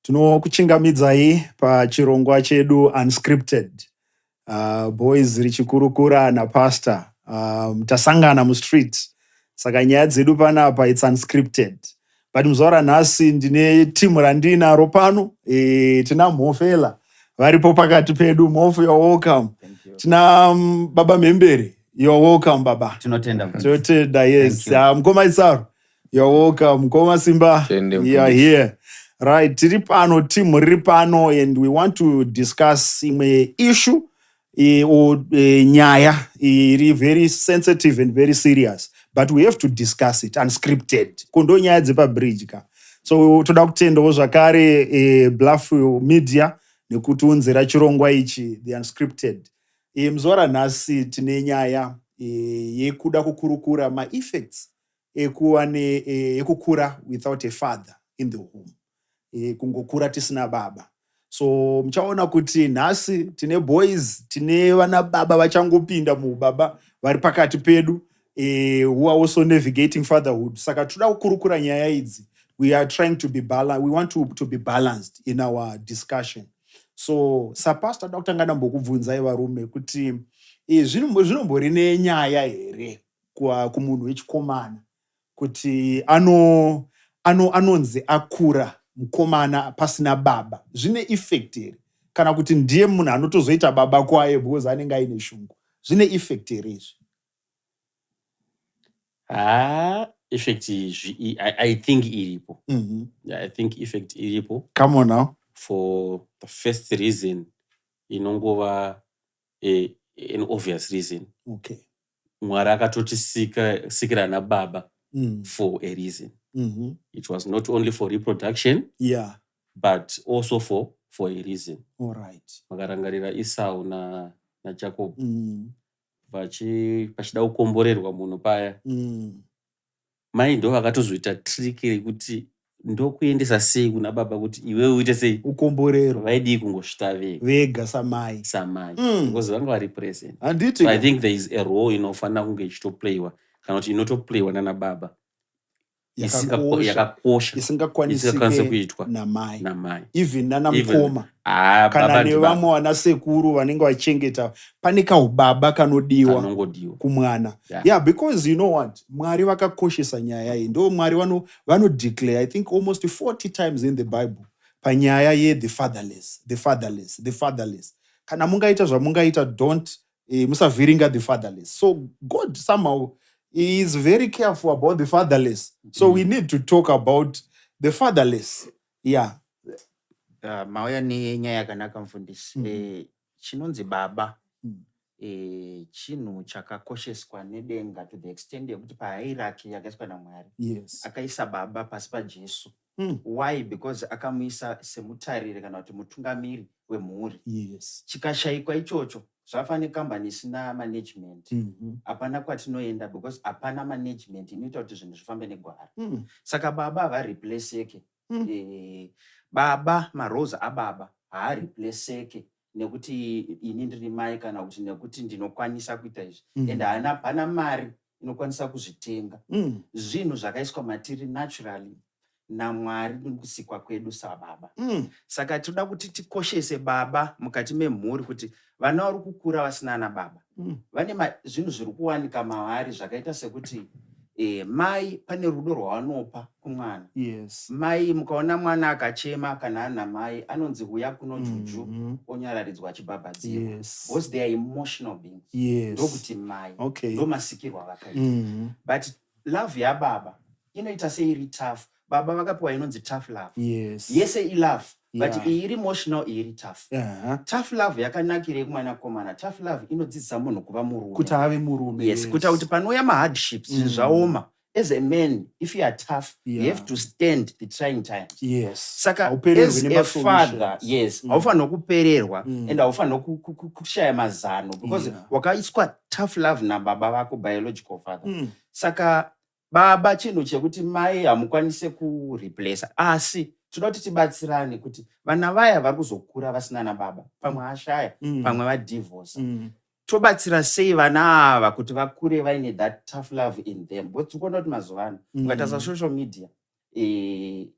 Tinokuchingamidzai pachirongwa chedu Unscripted. Boys richikurukura napastor. Tasangana mustreet. Saka nyaya dzedu panapa, it's unscripted. But muzuva ranhasi ndine timu randinaro pano. Tina Mhofela varipo pakati pedu. Mhofu, you're welcome. Thank you. Tina Baba Mhembere, you're welcome, baba. Tinotenda. Tinotenda, yes. Thank you. Mukoma Isaro, you're welcome. Mukoma Simba, Tende, you are mufundisi. here. Right, tiri pano, team riri pano, and we want to discuss imwe issue or nyaya iri very sensitive and very serious, but we have to discuss it unscripted. Kundo nyaya dzepabridge ka. So toda kutendawo zvakare Bluff Media nekutiunzira chirongwa ichi, the Unscripted. Muzuva ranhasi tine nyaya yekuda kukurukura maeffects ekuva ekukura without a father in the home, kungokura tisina baba. So muchaona kuti nhasi tine boys, tine vana baba vachangopinda muubaba vari pakati pedu, who are also navigating fatherhood. Saka toda kukurukura nyaya idzi. We are trying to be balanced. We want to be balanced in our discussion. So sapastor, toda kutanga ndambokubvunzai varume kuti zvinombori nenyaya here kumunhu wechikomana kuti anonzi akura mukomana pasina baba? Zvine effect here, kana kuti ndiye munhu anotozoita baba kwaye because anenge aine shungu? Zvine effect here izvi? Ha, effect I think iripo. Yeah, I think effect iripo. Come on now. For the first reason inongova an obvious reason. Mwari akatotisika sikira nababa for a reason. It was not only for reproduction, but also for a reason. All right. Makarangarira Esau naJacob pachida kukomborerwa munhu paya, mai ndo vakatozoita trick rekuti ndokuendesa sei kuna baba kuti iwewe uite sei? Ukomborero. Vaidii kungosvita vega? Vega samai. Samai, because vanga vari present. Handiti? So I think there is a role inofanira kunge ichitoplayiwa, kana kuti inotoplayiwa nana baba, Yakakosha. yakakosha, isingakwanisi isingakwanisike kuitwa namai, namai. Even nana mukoma Ah, kana baba ndibaba. nevamwe vana sekuru vanenge vachichengeta, pane kaubaba kanodiwa Kanongodiwa. kumwana. Yeah, because you know what, Mwari vakakoshesa nyaya iyi. Ndo Mwari vanodeclare, I think, almost 40 times in the Bible panyaya ye-the fatherless, the fatherless, the fatherless. Kana mungaita zvamungaita, don't musavhiringa the fatherless. So God somehow is very careful about the fatherless, so we need to talk about the fatherless, yeah. Mauya nenyaya yakanaka, mufundisi. Chinonzi baba chinhu chakakosheswa nedenga to the extent yekuti pahierarchy yakaiswa naMwari, akaisa baba pasi paJesu. Why? Because akamuisa semutariri kana kuti mutungamiri wemhuri. Chikashayikwa ichocho, zvafanana nekambani isina management. Hapana kwatinoenda because hapana management inoita kuti zvinhu zvifambe negwara. Saka baba havareplaceke. Baba, maroles ababa haareplaceke nekuti ini ndiri mai kana kuti nekuti ndinokwanisa kuita izvi. And haana, pana mari inokwanisa kuzvitenga. Zvinhu zvakaiswa matiri naturally naMwari nekusikwa kwedu sababa. Saka tinoda kuti tikoshese baba mukati memhuri, kuti vana vari kukura vasina ana baba vane zvinhu zviri kuwanika mavari zvakaita sekuti mai pane rudo rwavanopa kumwana. Mai, mukaona mwana akachema kana ana mai, anonzi, "Uya kuno, juju," onyararidzwa achibhabhadzirwa, because they are emotional beings. Ndokuti mai ndo masikirwo avakaita. But love yababa inoita seiri tough. Baba vakapiwa inonzi tough love. Yese ilove, but iyi iri emotional, iyi iri tough. Tough love yakanakirei kumwanakomana? Tough love inodzidzisa munhu kuva murume. Kuti ave murume. Yes, kuita kuti panouya mahardships, zvinhu zvaoma, as a man, if you are tough, you have to stand the trying times. Saka Haupererwi as a nema-solutions. father, yes, haufaniri kupererwa and haufaniri kushaya mazano because wakaiswa tough love nababa vako, biological father. Saka baba chinhu chekuti mai hamukwanise kureplaca, asi toda kuti tibatsirane kuti vana vaya vari kuzokura vasina nababa, pamwe ashaya, pamwe vadivorce, tobatsira sei vana ava kuti vakure vaine that tough love in them? Because tiri kuona kuti mazuva ano, ukatarisa social media,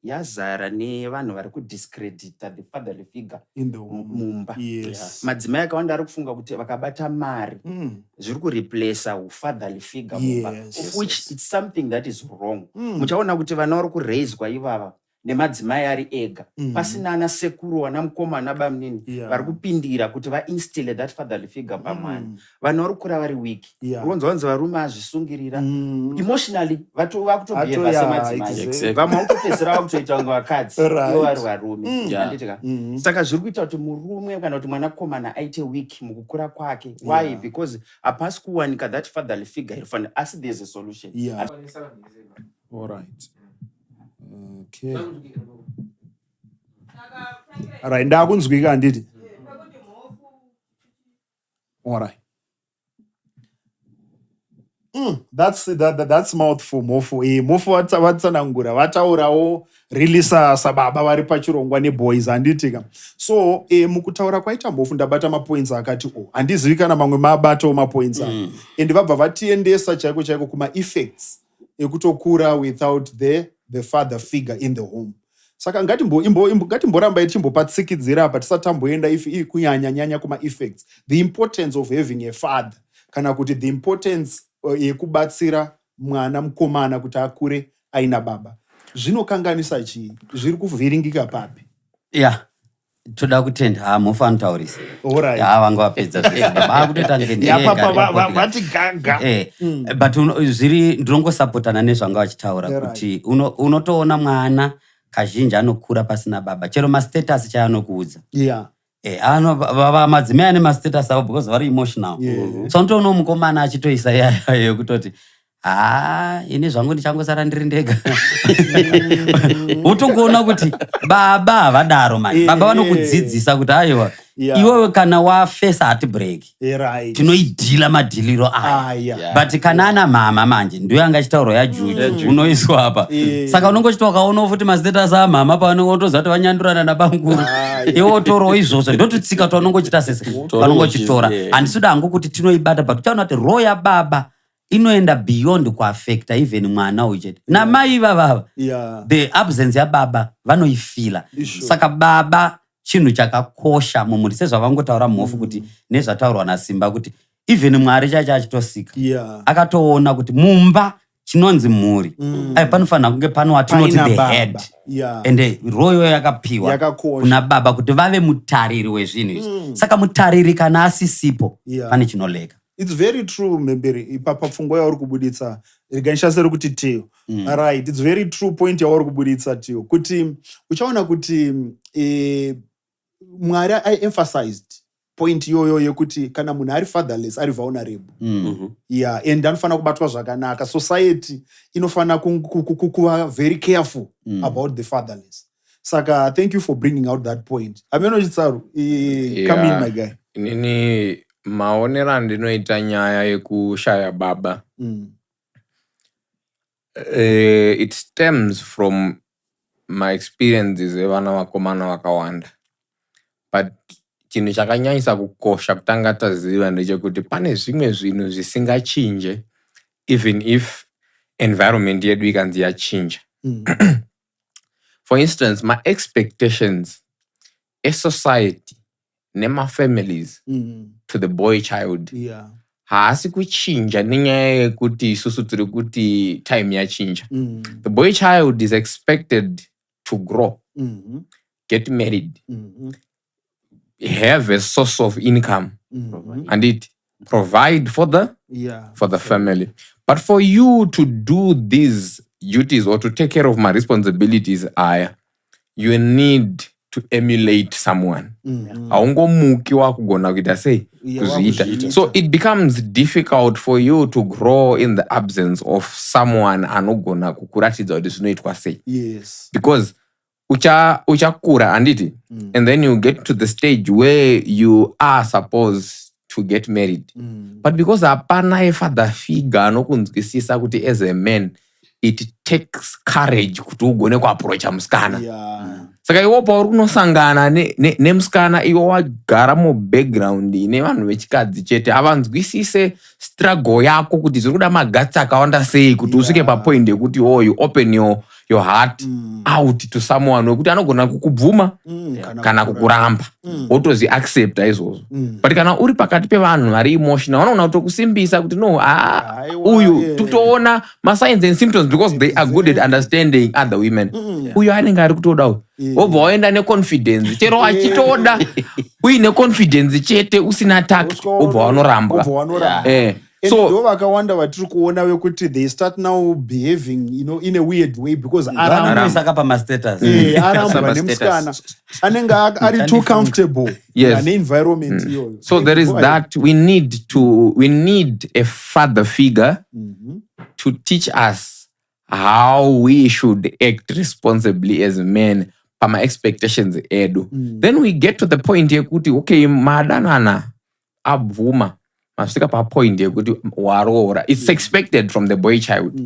Yazara nevanhu vari kudiscredita the fatherly figure in the home. mumba. Madzimai akawanda ari kufunga kuti vakabata mari zviri kureplaca ufatherly figure mumba, of which it's something that is wrong. Muchaona kuti vana vari kuraiswa ivava nemadzimai ari ega, pasina ana sekuru, ana mukoma, ana bamunini vari kupindira kuti vainstille that fatherly figure pamwana. Vanhu vari kukura vari weak. Unonzwa vanzi varume azvisungirira emotionally, vakutobehava semadzimai. Vamwe vakutopedzisira vakutoita kunge vakadzi ivo vari varume. Handiti ka? Saka zviri kuita kuti murume kana kuti mwanakomana aite weak mukukura kwake. Why? Because hapasi kuwanika that fatherly figure irifanira, asi there's a solution. All right. Okay. Right, ndakunzwika, handiti? All right. That's mouthful, Mhofu. Mhofu vatsanangura, vataurawo really sababa vari pachirongwa neboys, handiti ka? So mukutaura kwaita Mhofu, ndabata mapoints akati o handizivi kana mamwe mabatawo mapoints aya. And vabva vatiendesa chaiko chaiko kuma-effects ekutokura without the father figure in the home. Saka ngatimborambai tichimbopatsikidzira apa tisati tamboenda kunyanya nyanya kuma-effects, the importance of having a father, kana kuti the importance yekubatsira mwana mukomana kuti akure aina baba. Zvinokanganisa chii? Zviri kuvhiringika papi? Ya, toda kutenda. Ha, Mhofu anotaurisa. Alright. Ya, vanga vapedza zvese. Baba akutoita Ya, papa vati gaga. But zviri ndinongosapotana nezvanga vachitaura kuti unotoona mwana kazhinji anokura pasina baba, chero mastatus chaanokuudza. Madzimai ane mastatus avo because vari emotional. So unotoonawo mukomana achitoisa iyaya yekutoti, "Ha, ini zvangu ndichangosara ndiri ndega." Wotongoona kuti baba havadaro mani. Baba vanokudzidzisa kuti aiwa, iwewe kana wafesa heartbreak, tinoidhila madhiliro aya. Aya. But kana ana mama manje, ndiyo anga achitaurwa yaJuju, unoiswa apa. Saka unongochiti wakaonawo futi mastatus amama pavanenge wotoziva kuti vanyandurana nabamukuru. Iwe wotorawo izvozvo, ndotutsika twaunongochita sese vanongochitora. Handisi hangu kuti tinoibata, but uchaona kuti role yababa inoenda beyond kuafecta even mwana uyu chete namai ivavava. The absence yababa vanoifila. Saka baba chinhu chakakosha mumhuri, sezvavangotaura Mhofu kuti nezvataurwa naSimba kuti even Mwari chacho achitosika akatoona kuti mumba chinonzi mhuri, ai, panofanira kunge pano watinoti Paina the baba. head. Ende role iyoyo yakapiwa Yakakosha. kuna baba kuti vave mutariri wezvinhu izvi. Saka mutariri kana asisipo, pane chinoleka. It's very true, Mbemberi. Ipapa pfungwa yauri kubuditsa, rega ndishandise rekuti Teo. Right, it's very true point yauri kubuditsa, Teo, kuti uchaona kuti Mwari aemphasized point iyoyo yekuti kana munhu ari fatherless, ari vulnerable. Yeah, and anofanira kubatwa zvakanaka. Society inofanira kuva very careful about the fatherless. Saka thank you for bringing out that point. Ameno Chitsaru, come in, my guy. Inini maonero andinoita nyaya yekushaya baba, it stems from my experiences evana vakomana vakawanda, but chinhu chakanyanyisa kukosha kutanga taziva ndechekuti pane zvimwe zvinhu zvisingachinje even if environment yedu ikanzi yachinja. For instance, maexpectations esociety nemafamilies to the boy child haasi kuchinja nenyaya yekuti isusu tiri kuti time yachinja. The boy child is expected to grow, get married, have a source of income and it provide for the family. But for you to do these duties or to take care of my responsibilities aya, you need to emulate someone. Haungomuki wakugona kuita sei, kuzviita. Wakuzviita. So it becomes difficult for you to grow in the absence of someone anogona kukuratidza kuti zvinoitwa sei, because uchakura, handiti? And then you get to the stage where you are supposed to get married, but because hapana a father figure anokunzwisisa kuti as a man it takes courage kuti ugone kuaprocha musikana, saka iwo pauri kunosangana nemusikana, iwe wagara mubackground ine vanhu vechikadzi chete, havanzwisise struggle yako kuti zviri kuda maguts akawanda sei kuti usvike papoint yekuti oh, you open your, your heart out to someone wekuti anogona kukubvuma kana kukuramba, wotozviaccepta izvozvo. But kana uri pakati pevanhu vari emotional, vanogona kutokusimbisa kuti no, ah, Aiwa, uyu tutoona masigns and symptoms, because they are good at understanding other women. Uyu anenge ari kutoda uyu. Wobva waenda neconfidence, chero achitoda, uine confidence chete, usina tact, wobva wanorambwa. Wobva wanorambwa. And So ndo vakawanda vatiri kuona vekuti they start now behaving in a weird way because arambwa. Vanoisaka pamastatus. Arambwa Samba nemusikana anenge ari too Chandifunga. comfortable neenvironment iyoyo. So there is Go ahead. that we need a father figure to teach us how we should act responsibly as men pama expectations edu. Then we get to the point yekuti okay, madanana, abvuma, masvika papoint yekuti waroora. It's expected from the boy child,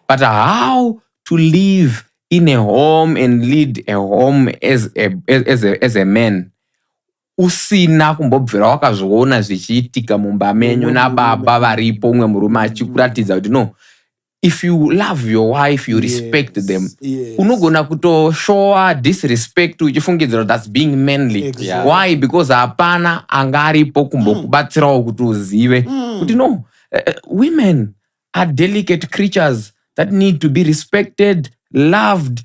but how to live in a home and lead a home as a man usina kumbobvira wakazviona zvichiitika mumba menyu Mumwe nababa varipo, umwe murume achikuratidza kuti no, if you love your wife, you respect them. Unogona kutoshowa disrespect uchifungidzira kuti that's being manly. Why? Because hapana anga aripo kumbokubatsirawo kuti uzive kuti no, women are delicate creatures that need to be respected, loved,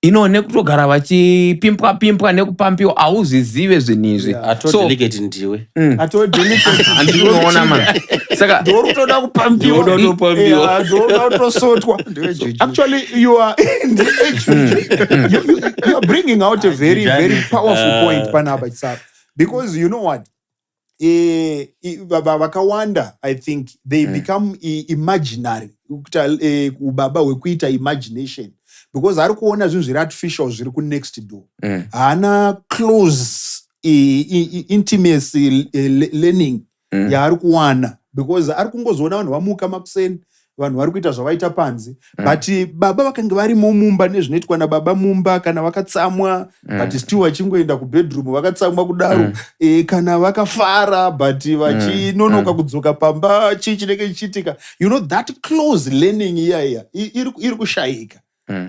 nekutogara vachipimpwa pimpwa nekupampiwa. Hauzvizive zvinhu izvi. Ato So delicate ndiwe. Ato delicate. Handikunoona man, saka Ndori kutoda kupampiwa. Ndinoda kutopampiwa. Ndinoda kutosotwa. Actually, you are bringing out a very, very powerful point panapa, Chisaka, because you know what, vakawanda, I think they become imaginary. Kuita, ubaba hwekuita imagination, because ari kuona zvinhu zviri artificial zviri kunext door. Haana close intimacy learning yaari kuwana, because ari kungozoona vanhu vamuka makuseni, vanhu vari kuita zvavaita panze. But baba vakange varimo mumba, nezvinoitwa nababa mumba, kana vakatsamwa but still vachingoenda kubedroom vakatsamwa kudaro, kana vakafara but vachinonoka kudzoka pamba, chii chinenge chichiitika? That close learning iya iya iri kushayika.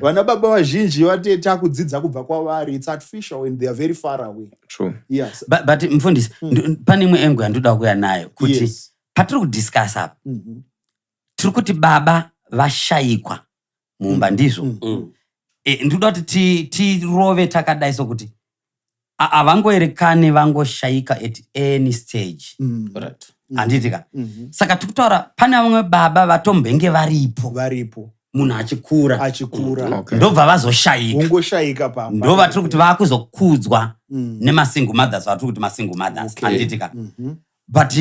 Vana baba vazhinji vate takudzidza kubva kwavari, it's artificial and they are very far away. True. Yes. But mufundisi, pane imwe angle yandoda kuuya nayo kuti patiri kudiscuss apa, tiri kuti baba vashayikwa mumba, ndizvo? Mm. Ndinoda kuti tirove takadai sokuti havangoerekani vangoshayika at any stage. Handiti ka? Mhm. Saka tiri kutaura pane vamwe baba vatombenge varipo Varipo munhu achikura, achikura. Ndobva vazoshayika. Ungoshayika pamba. Ndo vatiri kuti vaakuzokudzwa nemasingle mothers, vatiri kuti masingle mothers. Handiti ka? But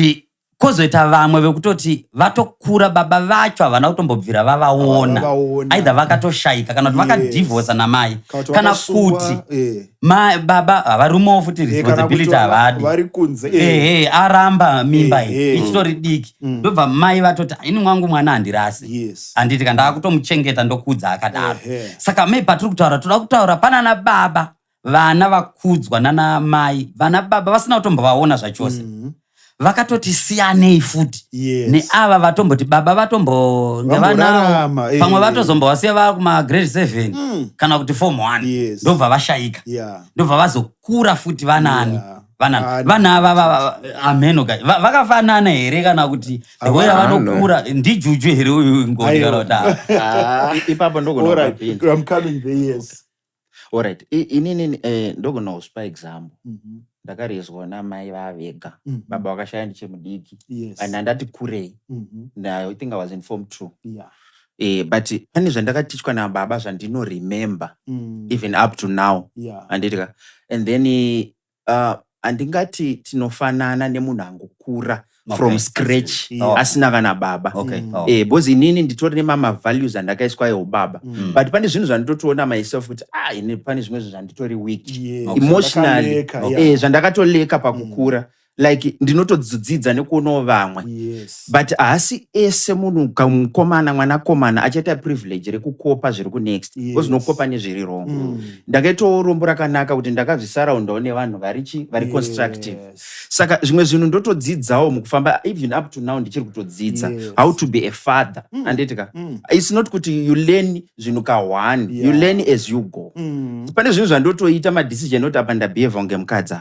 kwozoita vamwe vekutoti vatokura, baba vacho havana kutombobvira vavaona. Vavaona. Either vakatoshayika kana kuti vakadhivhosa namai Kana kuti kana vakasungwa, kuti baba havarumewo futi Kana kuti responsibility havadi. Vari kunze. Ehe, aramba mimba iyi ichitori diki, ndobva mai vatoti, "Ini mwangu mwana handirasi." Handiti ka? Ndaakutomuchengeta, ndokudza akadaro. Saka mai, patiri kutaura, toda kutaura panana baba vana vakudzwa nana mai, vana baba vasina kutombovaona zvachose, vakatoti siyanei futi neava vatomboti baba vatombonge vanavo. Vamborarama, Pamwe vatozombovasiya vaa kumagrade 7 kana kuti form 1, ndobva vashayika, ndobva vazokura futi vanani? Vanani? Vana ava ameno ka vakafanana here, kana kuti the way Havana. yavanokura ndijuju here uyu ngoni, Aiwa. kana kuti Ah, ipapo ndogona All right. kupinda. I'm coming there, yes. Alright. Inini ndogona kuzipa example. Ndakarezwa namai vavega. Baba vakashaya ndichemudiki. And handati kurei. I think I was in form 2. But pane zvandakatichwa nababa zvandinoremember even up to now. Handiti ka? And then handingati tinofanana nemunhu angokura from scratch asina kana baba. Because inini nditori nemama values andakaiswa eubaba. But pane zvinhu zvanditotoona myself kuti ah, ini pane zvimwe zvinhu zvanditori weak emotionally. Zvakaleka, yeah. Zvandakatoleka pakukura. Like, ndinotodzidza nekuonawo vamwe. But haasi ese munhu kamukomana, mwanakomana achaita privilege rekukopa zviri kunext, because unokopa nezviri wrong. Ndakaitawo rombo rakanaka kuti ndakazvisaraundawo nevanhu varichi vari constructive. Saka zvimwe zvinhu ndotodzidzawo mukufamba. Even up to now ndichiri kutodzidza how to be a father, anditika? It's not kuti you learn zvinhu ka1, you learn as you go. Pane zvinhu zvandotoita madecision oti apa ndabehave kunge mukadzi,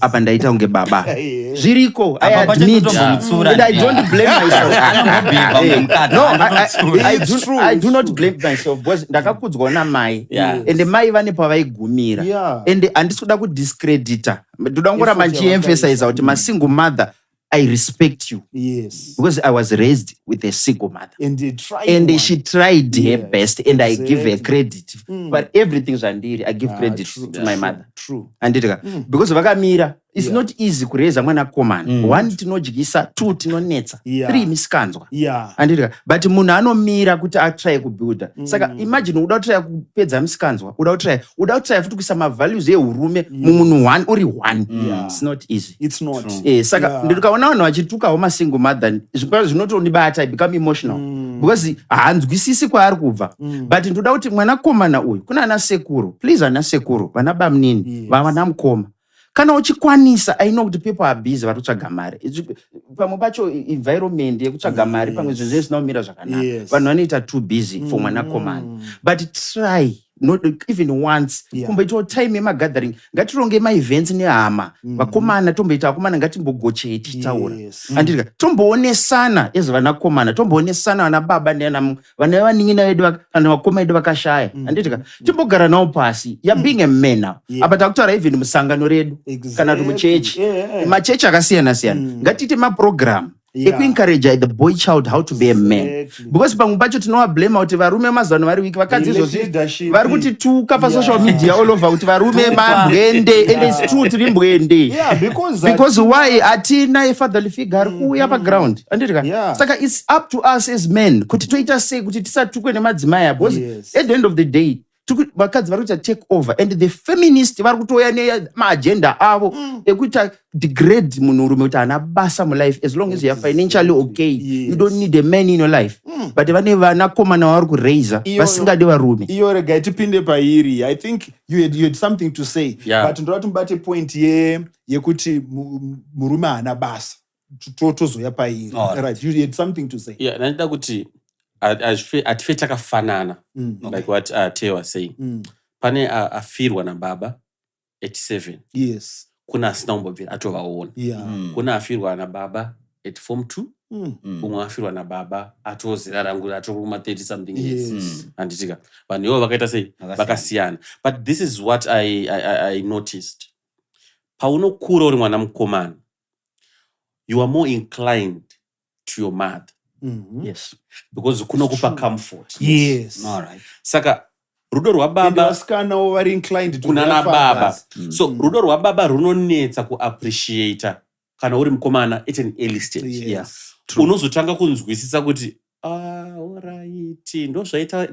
apa apa ndaita kunge baba. Zviriko, I Apa admit. pachatotombomutsura. And I don't blame myself. Anombobheva kunge mukadzi, No, anototsura. It's true, I it's do not true. blame myself because ndakakudzwawo namai, ende mai vane pavaigumira. Ende handisi kuda kudiscredita, ndoda kungoramba Effort ndichiemphasiza yavakaisa. kuti masingle mother, I respect you because I was raised with a single mother. And they tried And one. She tried her best and I give her credit. But everything zvandiri, I give credit to my mother, anditika? Because vakamira. It's not easy kureza mwanakomana. One, tinodyisa. Two, tinonetsa. Three, misikanzwa, anditika? But munhu anomira kuti atry kubuilda. Saka imagine uda kutrya kupedza misikanzwa, uda kutrya futi kuisa mavalues ehurume mumunhu one, uri one. It's not easy. It's not. True. Saka ndikaona vanhu vachitukawo masingle mother, zvinotondibata. I become emotional because haanzwisisi kwaari kubva. But ndoda kuti mwanakomana uyu, kuna ana sekuru, please, ana sekuru, vana bamunini, vana mukoma, kana uchikwanisa, I know kuti people are busy, vari kutsvaga mari. Pamwe pacho environment yekutsvaga mari, pamwe zvinhu zvinenge zvisina kumira zvakanaka. Vanhu vanoita too busy for mwanakomana, but try not even once kumboitawo time yemagathering. Ngatironge maevents nehama, vakomana tomboita, vakomana ngatimbogochei tichitaura, anditika? Tomboonesana as vanakomana, tomboonesana vana baba neana vana vanin'ina vedu kana vakoma vedu vakashaya, anditika? Timbogara navo pasi. You're being a man now. Apa takutaura even musangano redu kana kuti muchechi, machechi akasiyana siyana, ngatiite maprogram ekuencourage the boy child how to be a man, because pamwe pacho tinovablema kuti varume mazuva ano vari weak. Vakadzi izvozvi Leadership. vari kutituka pasocial media all over kuti varume mambwende, and it's true, tiri mbwende. Yeah, because Because why? Hatina a fatherly figure ari kuuya paground, anditika? Saka it's up to us as men kuti toita sei kuti tisatukwe nemadzimai aya, because at the end of the day vakadzi vari kuita take over, and the feminist vari kutouya nemaagenda avo ekuita degrade munhurume kuti haana basa mulife. As long as you are financially okay, you don't need a man in your life. But vane vanakomana vavari kuraisa vasingadi varume. Iyo regai tipinde pairi. I think you had something to say, but ndoda kuti mubate point yekuti murume haana basa. Tozoya pairi. Alright. Right, you had something to say. Yeah, ndandida kuti hatife takafanana. Like what Teo was saying, pane afirwa nababa at 7, kuna asina kumbobvira atovaona, kuna afirwa nababa at form 2, umwe afirwa nababa atozera rangu, atokuma 30 something years. Handitika? Vanhu ivo vakaita sei? Vakasiyana. Vakasiyana. But this is what I noticed: paunokura uri mwana mukomana, you are more inclined to your mother because kunokupa comfort. Saka rudo And rwababa vasikanawo vari inclined to kuna their nababa. fathers. So rudo rwababa runonetsa kuappreciata kana uri mukomana at an early stage. Unozotanga kunzwisisa kuti, "Ah, alright, ndozvaita,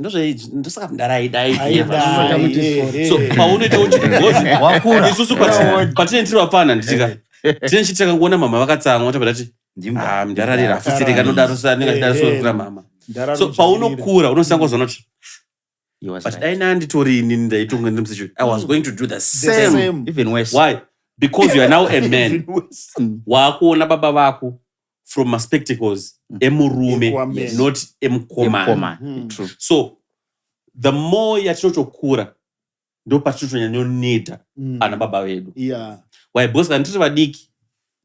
ndosaka ndaraidai." Aidai, So paunoita because Wakura. isusu patinenge tiri vapfana, nditika tinenge tichiti takangoona mama vakatsamwa, tobva tati, Ndimba. "Ah, ndararira afusirika anodaro, anenge achidaro Eh, so eh. kuna mama." Ndararo So paunokura unosanga kuzoona kuti, He was but right. dai nanditori inini, ndaitonga ndiri musituation, I was going to do the The same. same. Even worse. Why? Because you are now a man. Even worse. Waakuona baba vako from maspectacles emurume, Ekuwa man. not emukomana. Mukomana. True. So the more yatinotokura, ndo patinotonyanyonida ana baba vedu. Why? Because kana tiri vadiki,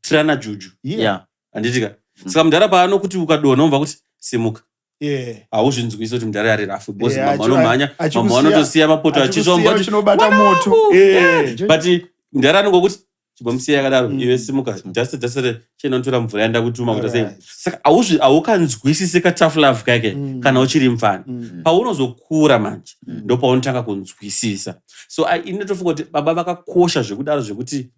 tiri ana juju, handitika? Saka mudhara paanokuti ukadonha, umva kuti simuka, hauzvinzwisi kuti mudhara ari rafu, because mama anomhanya, mama vanotosiya mapoto Achikusiya achisvomba kuti uchinobata moto. But mudhara anongokuti chimbomusiya yakadaro, iwe simuka, just just chinotora mvura yandakutuma kuti sei. Saka haukanzwisisi katough love kake kana uchiri mufana. Paunozokura manje, ndo paunotanga kunzwisisa. So inotofunga kuti baba vakakosha zvekudaro zvekuti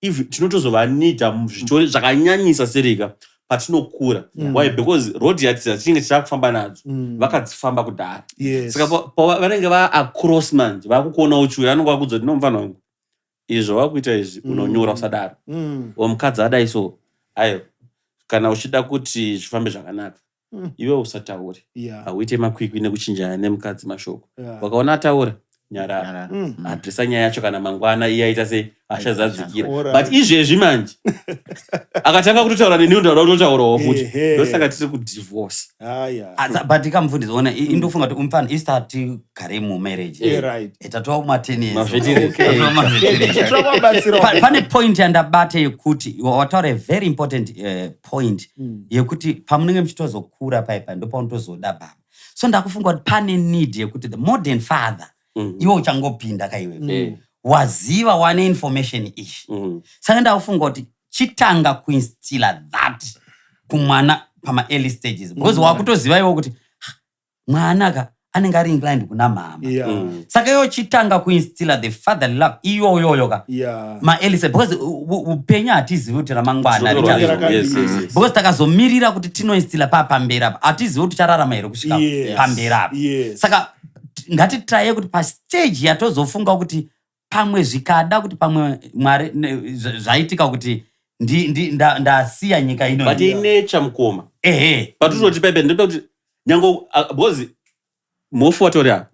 even tinotozovanidha zvitori zvakanyanyisa serika patinokura. Why? Because road yati yatinenge tichakufamba nadzo, vakadzifamba kudhara. Saka vanenge vaacross manje, vakukuona uchiuya, anonge vakudza kuti, "No, mufana wangu, Izvi zvawakuita izvi, unonyora, usadaro. O mukadzi adai so, aiwa, kana uchida kuti zvifambe zvakanaka, iwe usataure. Hauite makwikwi nekuchinjana nemukadzi mashoko. Wakaona ataura, nyarara. Nyarara. Addressa nyaya yacho kana mangwana iye aita sei, achazadzikira. But izvezvi manje akatanga kutotaura neni, ndoda kutotaurawo futi. Ndosaka tiri kudivorce. But ikamufundisa ona, indofunga kuti umfana isati tigare mumarriage. Tatova kuma-10 years. Maveterans. Tatova maveterans. Tinovabatsirawo. Pane point yandabata yekuti wataura a very important point yekuti pamunenge muchitozokura paipa, ndopaunotozoda baba. So ndakufunga kuti pane need yekuti the modern father, iwe uchangopinda kaiwe, waziva, wane information iyi. Saka ndakufunga kuti chitanga kuinstilla that kumwana pama-early stages, because wakutoziva iwo kuti, "Ah, mwana ka anenge ari inclined kuna mama." Saka iwo chitanga kuinstilla the father love iyoyoyo ka ma-early stage, because upenyu hatizivi kuti ramangwana Tinotorwa richazo. Yes. Because takazomirira kuti tinoinstilla pa pamberi apa, hatizivi kuti tichararama here kusvika pamberi apa. Saka ngatitraye kuti pastage yatozofunga kuti pamwe zvikada kuti pamwe Mwari zvaitika kuti ndasiya nyika ino. But inature, mukoma. Patutoti paipe, ndoda kuti nyange because Mhofu watori apa,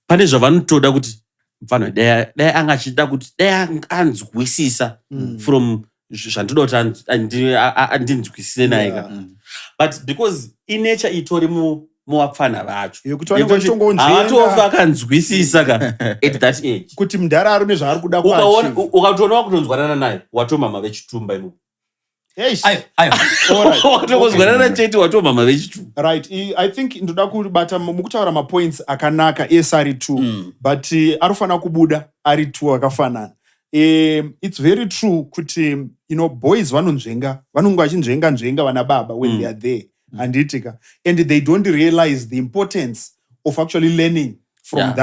pane zvavanotoda kuti mufana dai anga achida kuti dai anzwisisa from zvandoda kuti andinzwisise naye ka. But because inature itori muvapfana vacho Yekuti vanenge vachitongonzvenga. Havatofa akanzwisisa ka at that age. Kuti mudhara ari nezvaari kuda Ukaona kuachieve. ukatoona wakutonzwanana naye, watomama vechitumba imo. Eish. Ayo ayo. Alright. Watongonzwanana chete, watomama vechitumba. Right, I think ndoda kubata mukutaura mapoints akanaka ese ari two, but anofanira kubuda ari two akafanana. It's very true kuti boys vanonzvenga, vanonge vachinzvenga nzvenga vana baba when they are there, handiitika, and they don't realize the importance of actually learning from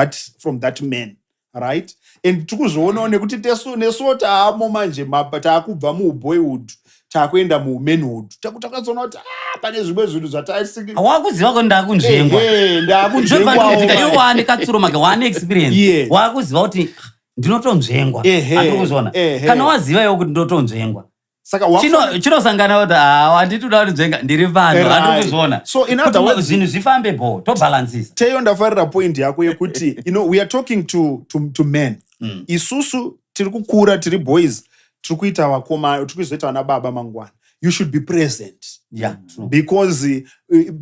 that man, right? And tikuzvionawo nekuti nesuwo taamo manje, mapa taakubva muuboyhood, taakuenda mumanhood, takatsoona kuti, ah, pane zvimwe zvinhu zvataisiki. Wakuziva kuti ndakunzvengwa. Ehe, ndakunzvengwawo. Iwe wane katsuro make, wane experience. Wakuziva kuti ndinotonzvengwa. Andiri kuzviona. Kana waziva iwe kuti ndotonzvengwa, Saka chinosangana kuti ha, wanditi uda kundinzvenga, ndiri pano. Andiri kuzviona. So in other Kuti words, zvinhu zvifambe bo, tobhalansisa. Teyo, ndafarira point yako yekuti we are talking to men. Isusu tiri kukura, tiri boys, tiri kuita vakoma, tiri kuzoita vana baba mangwana. You should be present. Yeah, true. Because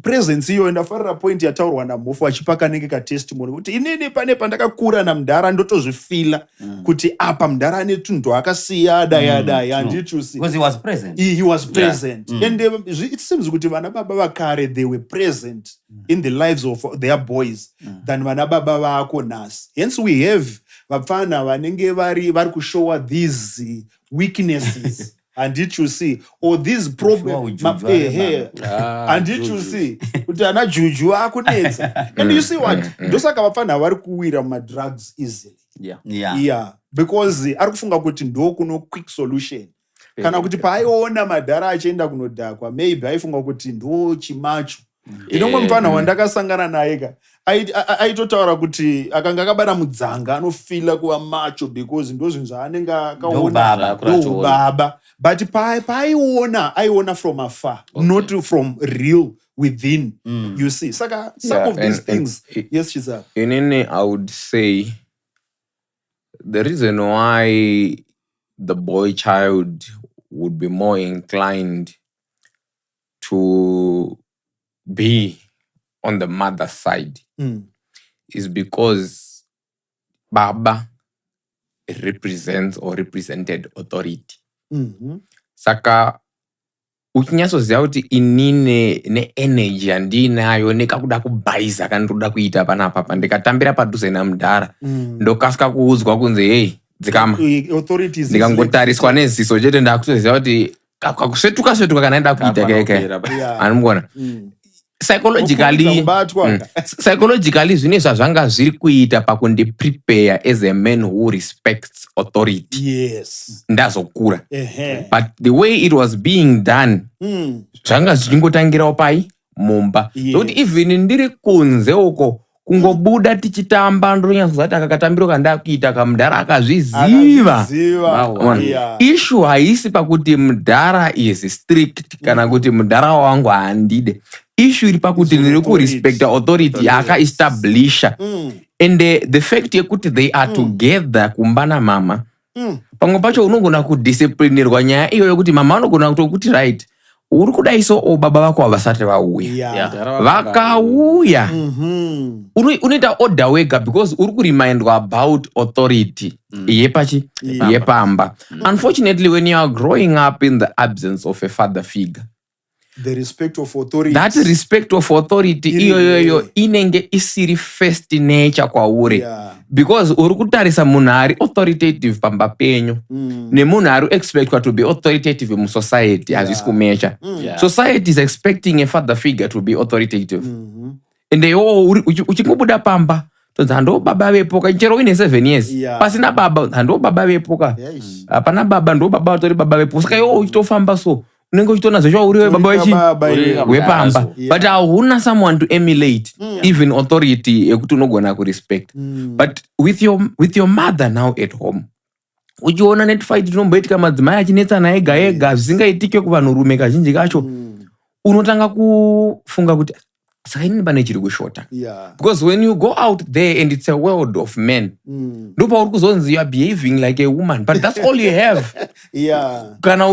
presence iyoyo, ndafarira point yataurwa naMhofu achipa kanenge katestimony kuti inini pane pandakakura namudhara, ndotozvifila kuti apa mudhara ane tunhu twaakasiya, adai, adai. Handiti you see? Because he was present. He was present. And it seems kuti vana baba vakare, they were present in the lives of their boys than vana baba vako nhasi. Hence we have vapfana vanenge vari kushowa these weaknesses, handiti you see, or these Sure, ujuju ari Ah, Handiti you juju. see kuti ana juju akunetsa? And you see what, ndosaka vapfana vari kuwira mumadrugs easily. Yeah, because ari kufunga kuti ndo kuno quick solution, kana kuti paaiona madhara achienda kunodhakwa, maybe aifunga kuti ndo chimacho. Ndinongwe mufana wandakasangana naye ka, aitotaura kuti akanga akabata mudzanga anofila kuva macho because ndo zvinhu zvaanenge akaona. Ndoubaba. Ndoubaba. But paaiona, aiona from afar, not from real within, you see? Saka some of these things. Yes, Chiza. Inini, I would say the reason why the boy child would be more inclined to be on the mother side is because baba represents or represented authority. Saka uchinyatsoziva kuti inini neenergy yandiinayo nekakuda kubhaisa kandinoda kuita panapa, ndikatambira padhuze namudhara, ndokasika kuudzwa kunzi, "Hei, dzikama." Authorities is Ndikangotariswa neziso chete, ndakutoziva kuti kakusvetuka svetuka kana enda kuita keke. Anomuona psychologically. Kukurumidza kubatwa. Psychologically zvine zvazvanga zviri kuita pakundiprepare as a man who respects authority ndazokura. But the way it was being done, zvanga zvichingotangirawo pai mumba, zvokuti even ndiri kunze uko. Kungobuda tichitamba, ndonyatsoziva kuti aka katambiro kandakuita kamudhara akazviziva. Akazviziva. Ona. Issue haisi pakuti mudhara is strict kana kuti mudhara wangu handide. Issue iri pakuti Is ndiri authority. kurespecta authority yaakaestablisha and the fact yekuti they are together kumba namama, pamwe pacho unogona kudisciplinirwa nyaya iyoyo kuti mama anogona kutokuti, "Right, uri kudai so, o baba vako havasati vauya." Vakauya, unoita order wega because uri kuremindwa about authority yepachi yepamba. Unfortunately, when you are growing up in the absence of a father figure, the respect of authority, that respect of authority Iri iyoyoyo there. Inenge isiri first nature kwauri because uri kutarisa munhu ari authoritative pamba penyu nemunhu ari expectwa to be authoritative musociety, hazvisi kumecha. Society is expecting a father figure to be authoritative and iwowo uchingobuda pamba, tonzi hando baba vepo ka, chero uine 7 years, pasina baba, hando baba vepo ka. Hapana baba, ndo baba vatori baba vepo. Saka iwowo uchitofamba so, unenge uchitoona zveshuwa uriwe baba Uri vechi baba Uri iwe. wepamba, but hauna someone to emulate, even authority yekuti unogona kurespect. But with your mother now at home, uchiona netfight tinomboitika, madzimai achinetsana ega ega, zvisingaitike kuvanhurume kazhinji kacho, unotanga kufunga kuti saka inini pane chiri kushota, because when you go out there and it's a world of men, ndopauri kuzonzi you are behaving like a woman, but that's all you have. Kana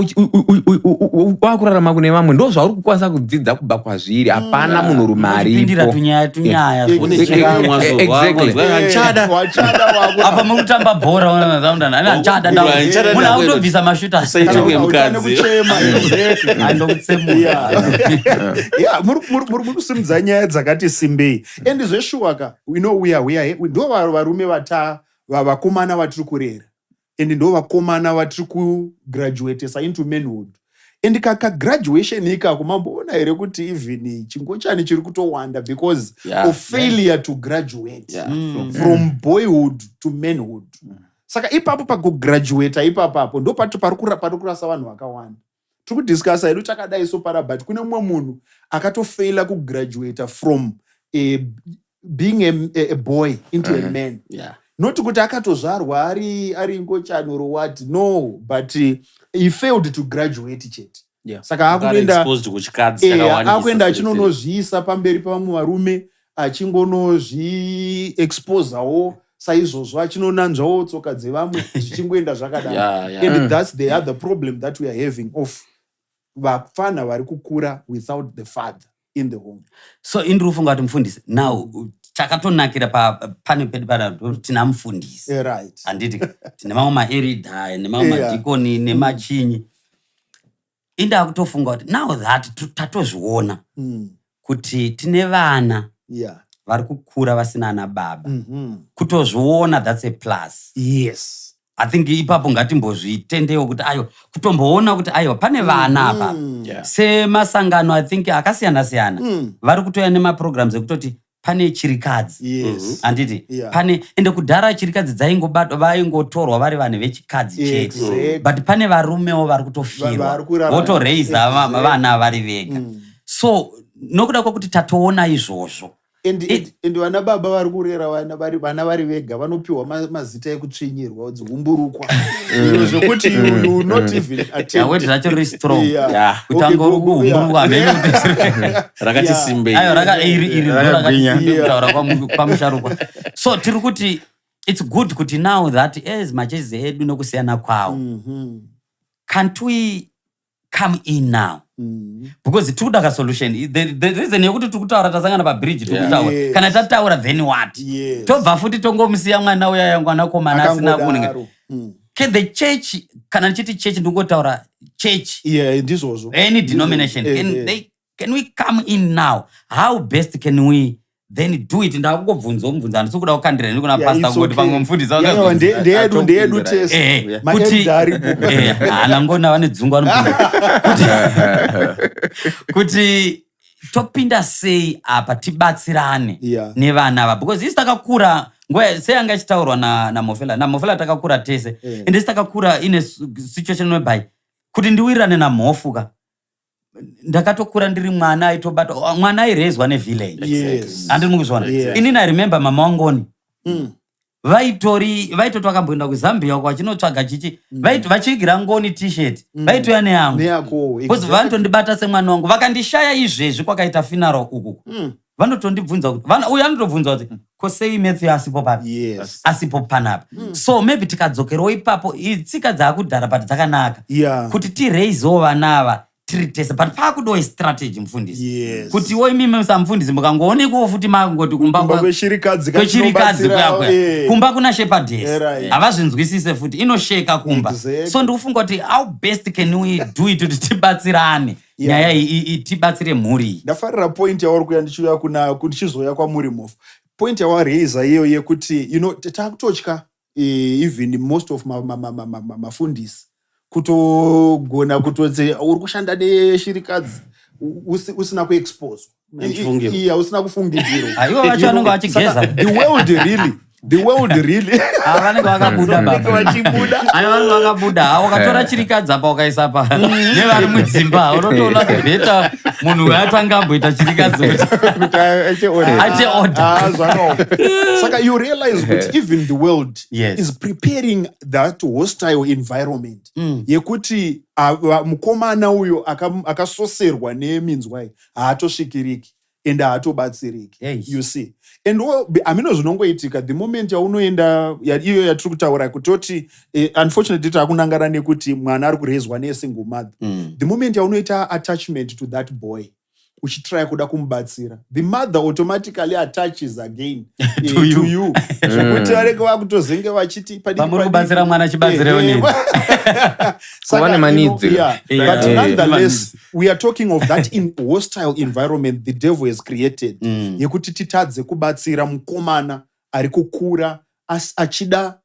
wakurarama kune vamwe, ndo zvauri kukwanisa kudzidza kubva kwazviri. Hapana munhurume Uchipindira aripo. tunyaya tunyaya. Une chiramwa so, Hanchada. Wachada Apa muri kutamba bhora, hanchada. Hanchada. Munhu akutobvisa mashuta. Usaite mukadzi. Kuchema, exactly. Andokutsemura. Yeah, muri kusimudza nyaya dzakati simbei, and zveshuwa ka, we know we are ndo varume vata vakomana vatiri kurera, and ndo vakomana vatiri kugraduatesa into manhood, and kakagraduation ikako, mamboona here kuti even chingochani chiri kutowanda because of failure to graduate from boyhood to manhood? Saka ipapo pakugraduata ipapapo ndo pato pari kurasa vanhu vakawanda. Tiri kudiscussa hedu takadai so para, but kune mumwe munhu akatofeila kugraduata from being a boy into a man, not kuti akatozvarwa ari ngochani or what, no, but he failed to graduate chete. Saka akutoenda Exposed kuchikadzi chakawandisa. Akuenda achinonozviisa pamberi pevamwe varume, achingonozviexposawo saizvozvo, achinonanzvawo tsoka dzevamwe, zvichingoenda zvakadaro. And that's the other problem that we are having of vafana vari kukura without the father in the home. So indiri kufunga kuti mufundisi, now chakatonakira pane pedu pana tina mufundisi. Right. Handiti tine mamwe maelders nemamwe madhikoni nemachinyi. Indaa kutofunga kuti now that tatozviona kuti tine vana vari kukura vasina ana baba, kutozviona, that's a plus. I think ipapo ngatimbozvitendewo kuti aiwa, kutomboona kuti aiwa, pane vana apa. Semasangano, I think akasiyana siyana, vari kutoya nemaprograms ekutoti pane chirikadzi, handiti? Pane, ende kudhara chirikadzi dzaingobatwa, vaingotorwa vari vanhu vechikadzi chete, but pane varumewo vari kutofirwa, Vari kurarama. votoreisa vana vari vega. So nokuda kwekuti tatoona izvozvo, And vana baba vari kurera vana vari vega vanopiwa mazita ekutsvinyirwa, dzihumburukwa, Zviro zvekuti you will not even attempt. Word racho riri strong. Kuti anga uri kuhumburukwa, hamene kuti Rakati simbei. Ayo, iri ndo Rakagwinya. rakati simbe kutaura kwamusharukwa. So tiri kuti it's good kuti now that as machurches edu nokusiyana kwawo, can't we come in now? Because tiri kuda kasolution. The reason yekuti tiri kutaura, tasangana pabridge, tiri kutaura. Kana tataura, then what? Tobva futi tongomusiya mwana uya, mwanakomana asina kunenge. Akangodaro. Can the church, kana ndichiti church, ndingotaura church, Yeah, ndizvozvo. any denomination, can can we come in now? How best can we then do it? Ndakungobvunzawo mubvunzo, handisi kuda kukandira ini kuna pastor, It's kungoti okay. pamwe mufundisi Ndeyedu tese. Kuti Maelder aripo. Haana ngona, vane dzungu, vanopinda kuti topinda sei apa tibatsirane nevana ava, because isi takakura nguva seyanga ichitaurwa naMofela, naMofela takakura tese, ende isi takakura ine situation whereby kuti ndiwirirane naMhofu ka. Ndakatokura ndiri mwana aitobata, mwana airezwa nevillage. Handiri mukuzviona? Inini I remember mama wangoni vaitoti vakamboenda kuZambia uko vachinotsvaga chichi, vachivigira Ngoni T-shirt, vaitouya neyangu Neyako. Because vanotondibata semwana wangu. Vakandishaya izvezvi kwakaita funeral uku, vanotondibvunza kuti uyu anotobvunza kuti, "Ko sei Matthew asipo papi, asipo panapa?" So maybe tikadzokerawo ipapo, itsika dzaakudhara but dzakanaka kuti tiraisewo vana ava tiri tese, but paakudiwo strategy, mufundisi, kutiwo imimi samufundisi mukangoonekwawo futi makungoti kumba Kumba kweshirikadzi. Kwechirikadzi Katinobatsira, kuya kuya, kumba kuna shepherdess, havazvinzwisise futi, inosheka kumba. So ndikufunga kuti how best can we do it kuti tibatsirane nyaya iyi, tibatsire mhuri iyi? Ndafarira point yauri kuya, ndichiuya kuna ndichizoya kwamuri mofu. Point yawaraiza iyo yekuti takutotya, even most of mafundisi kutogona kutoti uri kushanda neshirikadzi usina kuexposwa. Nemufungiro. Iya, usina kufungidzirwa. Aiwa, vacho vanenge vachigeza. Saka, the world really Ah, vanenge vakabuda Vanenge baba. vachibuda. Aiwa, vanenge vakabuda. Ah, wakatora chirikadzi apa ukaisa pa nevari mudzimba, unotoona better munhu atanga amboita chirikadzi kuti Kuti aite order. Aite order. Ah, zvakaoma. Saka you realize kuti even the world is preparing that hostile environment yekuti mukomana uyo akasoserwa neminzwa iyi haatosvikiriki ende haatobatsiriki. You see, and hamino zvinongoitika the moment yaunoenda iyo yatiri kutaura kutoti, unfortunately taakunangana nekuti mwana ari kurezwa nesingle mother. The moment yaunoita attachment to that boy, uchitrya kuda kumubatsira, the mother automatically attaches again To you. to you, zvekuti vanenge vakutozenge vachiti padiki, Pamuri padiki. kubatsira mwana, chibatsirewo neni. Saka, Kuva nemanidzi. But nonetheless we are talking of that in hostile environment the devil has created yekuti titadze kubatsira mukomana ari kukura achida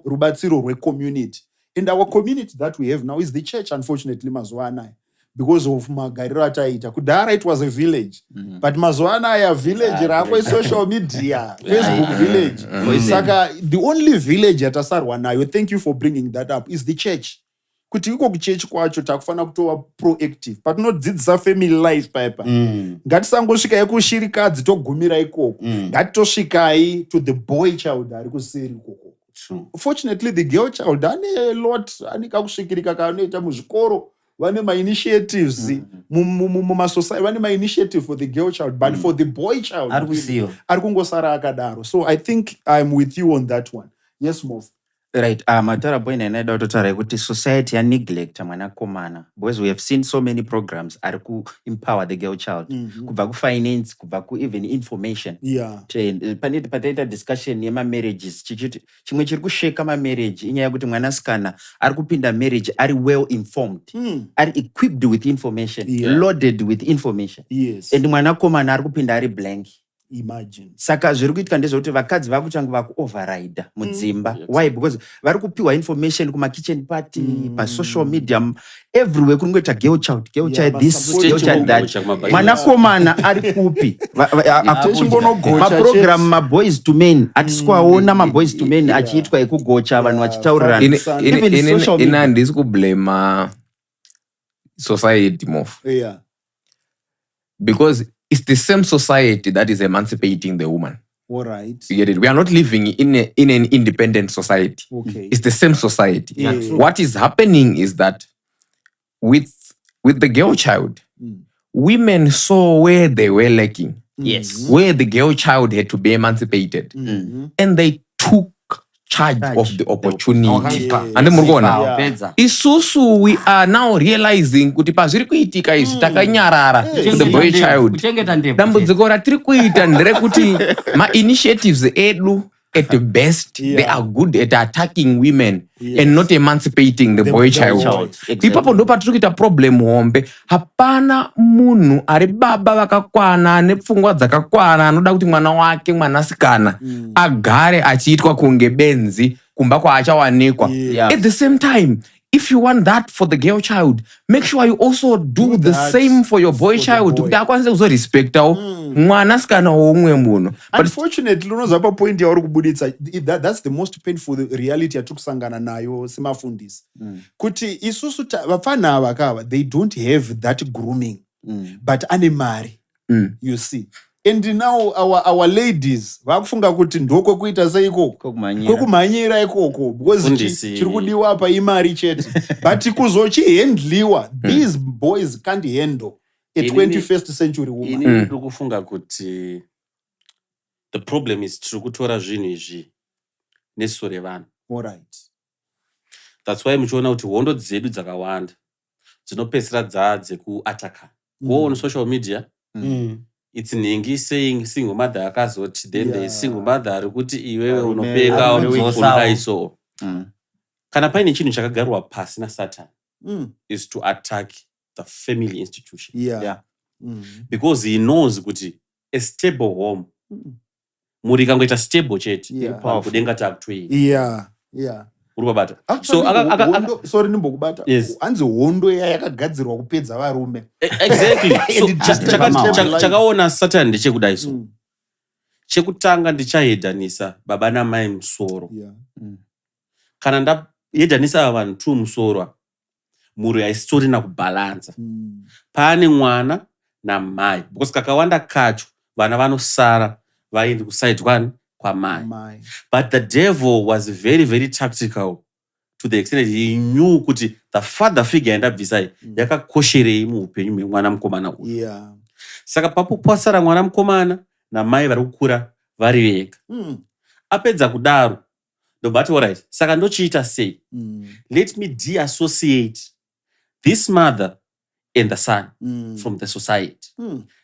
rubatsiro rwecommunity. And our community that we have now is the church, unfortunately, mazuva anaya, because of magariro ataiita kudhara. It was a village, but mazuva anaya village rako social media, Facebook village. Saka the only village yatasarwa nayo, thank you for bringing that up, is the church. Kuti iko kuchechi kwacho takufanira kutova proactive patinodzidzisa family life paipa. Ngatisangosvikai kushirikadzi togumira ikoko. Ngatitosvikai to the boy child ari kuseri ikoko. Fortunately, the girl child ane lot, ane kakusvikirika kaanoita muzvikoro, vane mainitiatives mumasociety, vane mainitiative for the girl child, but for the boy child Ari kusiyiwa. Ari kungosara akadaro. So I think I'm with you on that one. Yes, Mof. Right, mataura point ainaida kutotaura yekuti society yaneglecta mwanakomana, because we have seen so many programs ari kuempower the girl child, kubva kufinance, kubva kueven information. Pane pataita discussion yemamarriages, chichiti chimwe chiri kusheka mamarriage inyaya yekuti mwanasikana ari kupinda marriage ari well informed, ari equipped with information, loaded with information, and mwanakomana ari kupinda ari blank. Imagine. Saka zviri kuitika ndezvekuti vakadzi vakutanga vakuoverrida mudzimba. Why? Because vari kupiwa information kumakitchen party, pasocial media, everywhere kuri kungoita girl child, girl child this, girl child that. Mwanakomana ari kupi? Techingonogocha. Maprogram maBoys to Men hatisi kuaona, maBoys to Men achiitwa ekugocha, vanhu vachitaurirana. Even social Ini media. Handisi kublame society mof because it's the same society that is emancipating the woman. All right. You get it? We are not living in an independent society. It's the same society. Yeah, true. What is happening is that with the girl child, women saw where they were lacking, where the girl child had to be emancipated, and they took charge Charge. Of the opportunity. Wakaipa. Ande muri kuona? Pedza. Isusu we are now realizing kuti pazviri kuitika izvi takanyarara to the boy child. Kuchengeta ndebvu. Dambudziko ratiri kuita nderekuti mainitiatives edu, at best, they are good at attacking women and not emancipating the boy The child. Child. Exactly. Ipapo ndo patiri kuita problem hombe. Hapana munhu ari baba vakakwana, ane pfungwa dzakakwana, anoda kuti mwana wake mwanasikana agare achiitwa kunge benzi kumba kwaachawanikwa. At the same time, If you want that for the girl child, make sure you also do Do the that same for your boy for the child, boy. kuti akwanise kuzorespectawo mwanasikana woumwe munhu. But Unfortunately, unoziva, papoint yauri kubuditsa, that's the most painful reality yatiri kusangana nayo semafundisi, kuti isusu vapfana ava kava, they don't have that grooming, but ane mari. You see, and now our ladies vakufunga kuti ndokwekuita seikoko, Kwekumhanyira. Kwekumhanyira ikoko, because chiri kudiwa apa imari chete, but kuzochihandliwa, these boys can't handle a 21st century woman. Inini ndiri kufunga kuti the problem is tiri kutora zvinhu izvi nesuo revanhu. That's why muchiona kuti hondo dzedu dzakawanda dzinopedzisira dzaa dzekuataka. Go on social media, it's nhingi saying single mother akazoti, then the single mother ari kuti iwewe unopenga, Varume. unodai. So kana paine chinhu chakagarwa pasi naSatan is to attack the family institution, because he knows kuti a stable home, mhuri ikangoita stable chete, vanhu kudenga takutoenda. Uri kubata? Actually, So, sorry, ndimbokubata. Yes. Hanzi hondo iya yakagadzirwa kupedza varume. Exactly. So And it just chakaona Satan ndechekudai. So chekutanga, ndichahedhanisa baba namai musoro. Kana ndahedhanisa ava vanhu two musoro ava, mhuri haisitorina kubhalansa. Paane mwana namai, because kakawanda kacho vana vanosara vaendi kuside kwani? Kwamai. Mai. But the devil was very, very tactical, to the extent that he knew kuti the father figure yandabvisai yakakosherei muupenyu hwemwana mukomana uyu. Saka papo pasara mwana mukomana namai vari kukura vari vega. Apedza kudaro, ndobva ati, "Alright, saka ndochiita sei? Let me deassociate this mother and the son from the society."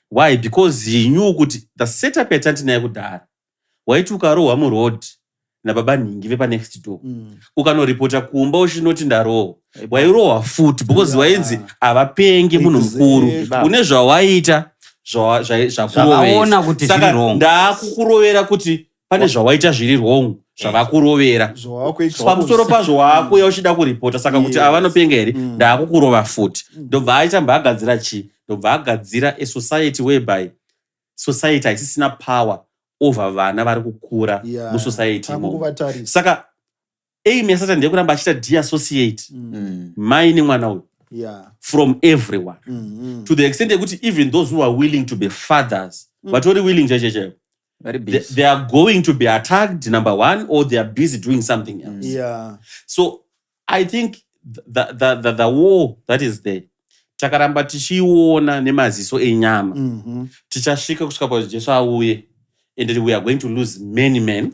Why? Because he knew kuti the setup yatandinayo kudhara, waiti ukarohwa muroad nababa nhingi vepanext door, ukanoripota kumba uchinoti ndarohwa, wairohwa futi, because wainzi havapengi, munhu mukuru. Une zvawaita Zvavaona kuti zviri zvakurovesa. wrong. Ndaakukurovera kuti pane zvawaita zviri wrong, zvavakurovera. Zvavakuexpose. Pamusoro pazvo waakuuya uchida kuripota, saka kuti avanopenga here? Ndaakukurova futi. Ndobva aita mbva agadzira chii? Ndobva agadzira a society whereby society haisisina power over vana vari kukura musociety imomo. Takungovatarisa. Saka aim yaSatan ndeyekuramba achiita deassociate mai nemwana uyu from everyone, to the extent yekuti even those who are willing to be fathers, vatori willing chaicho chaicho, Very busy. they are going to be attacked, number one, or they are busy doing something else. So I think the war that is there, takaramba tichiiona nemaziso enyama, tichasvika kusvika pakuti Jesu auye and we are going to lose many men.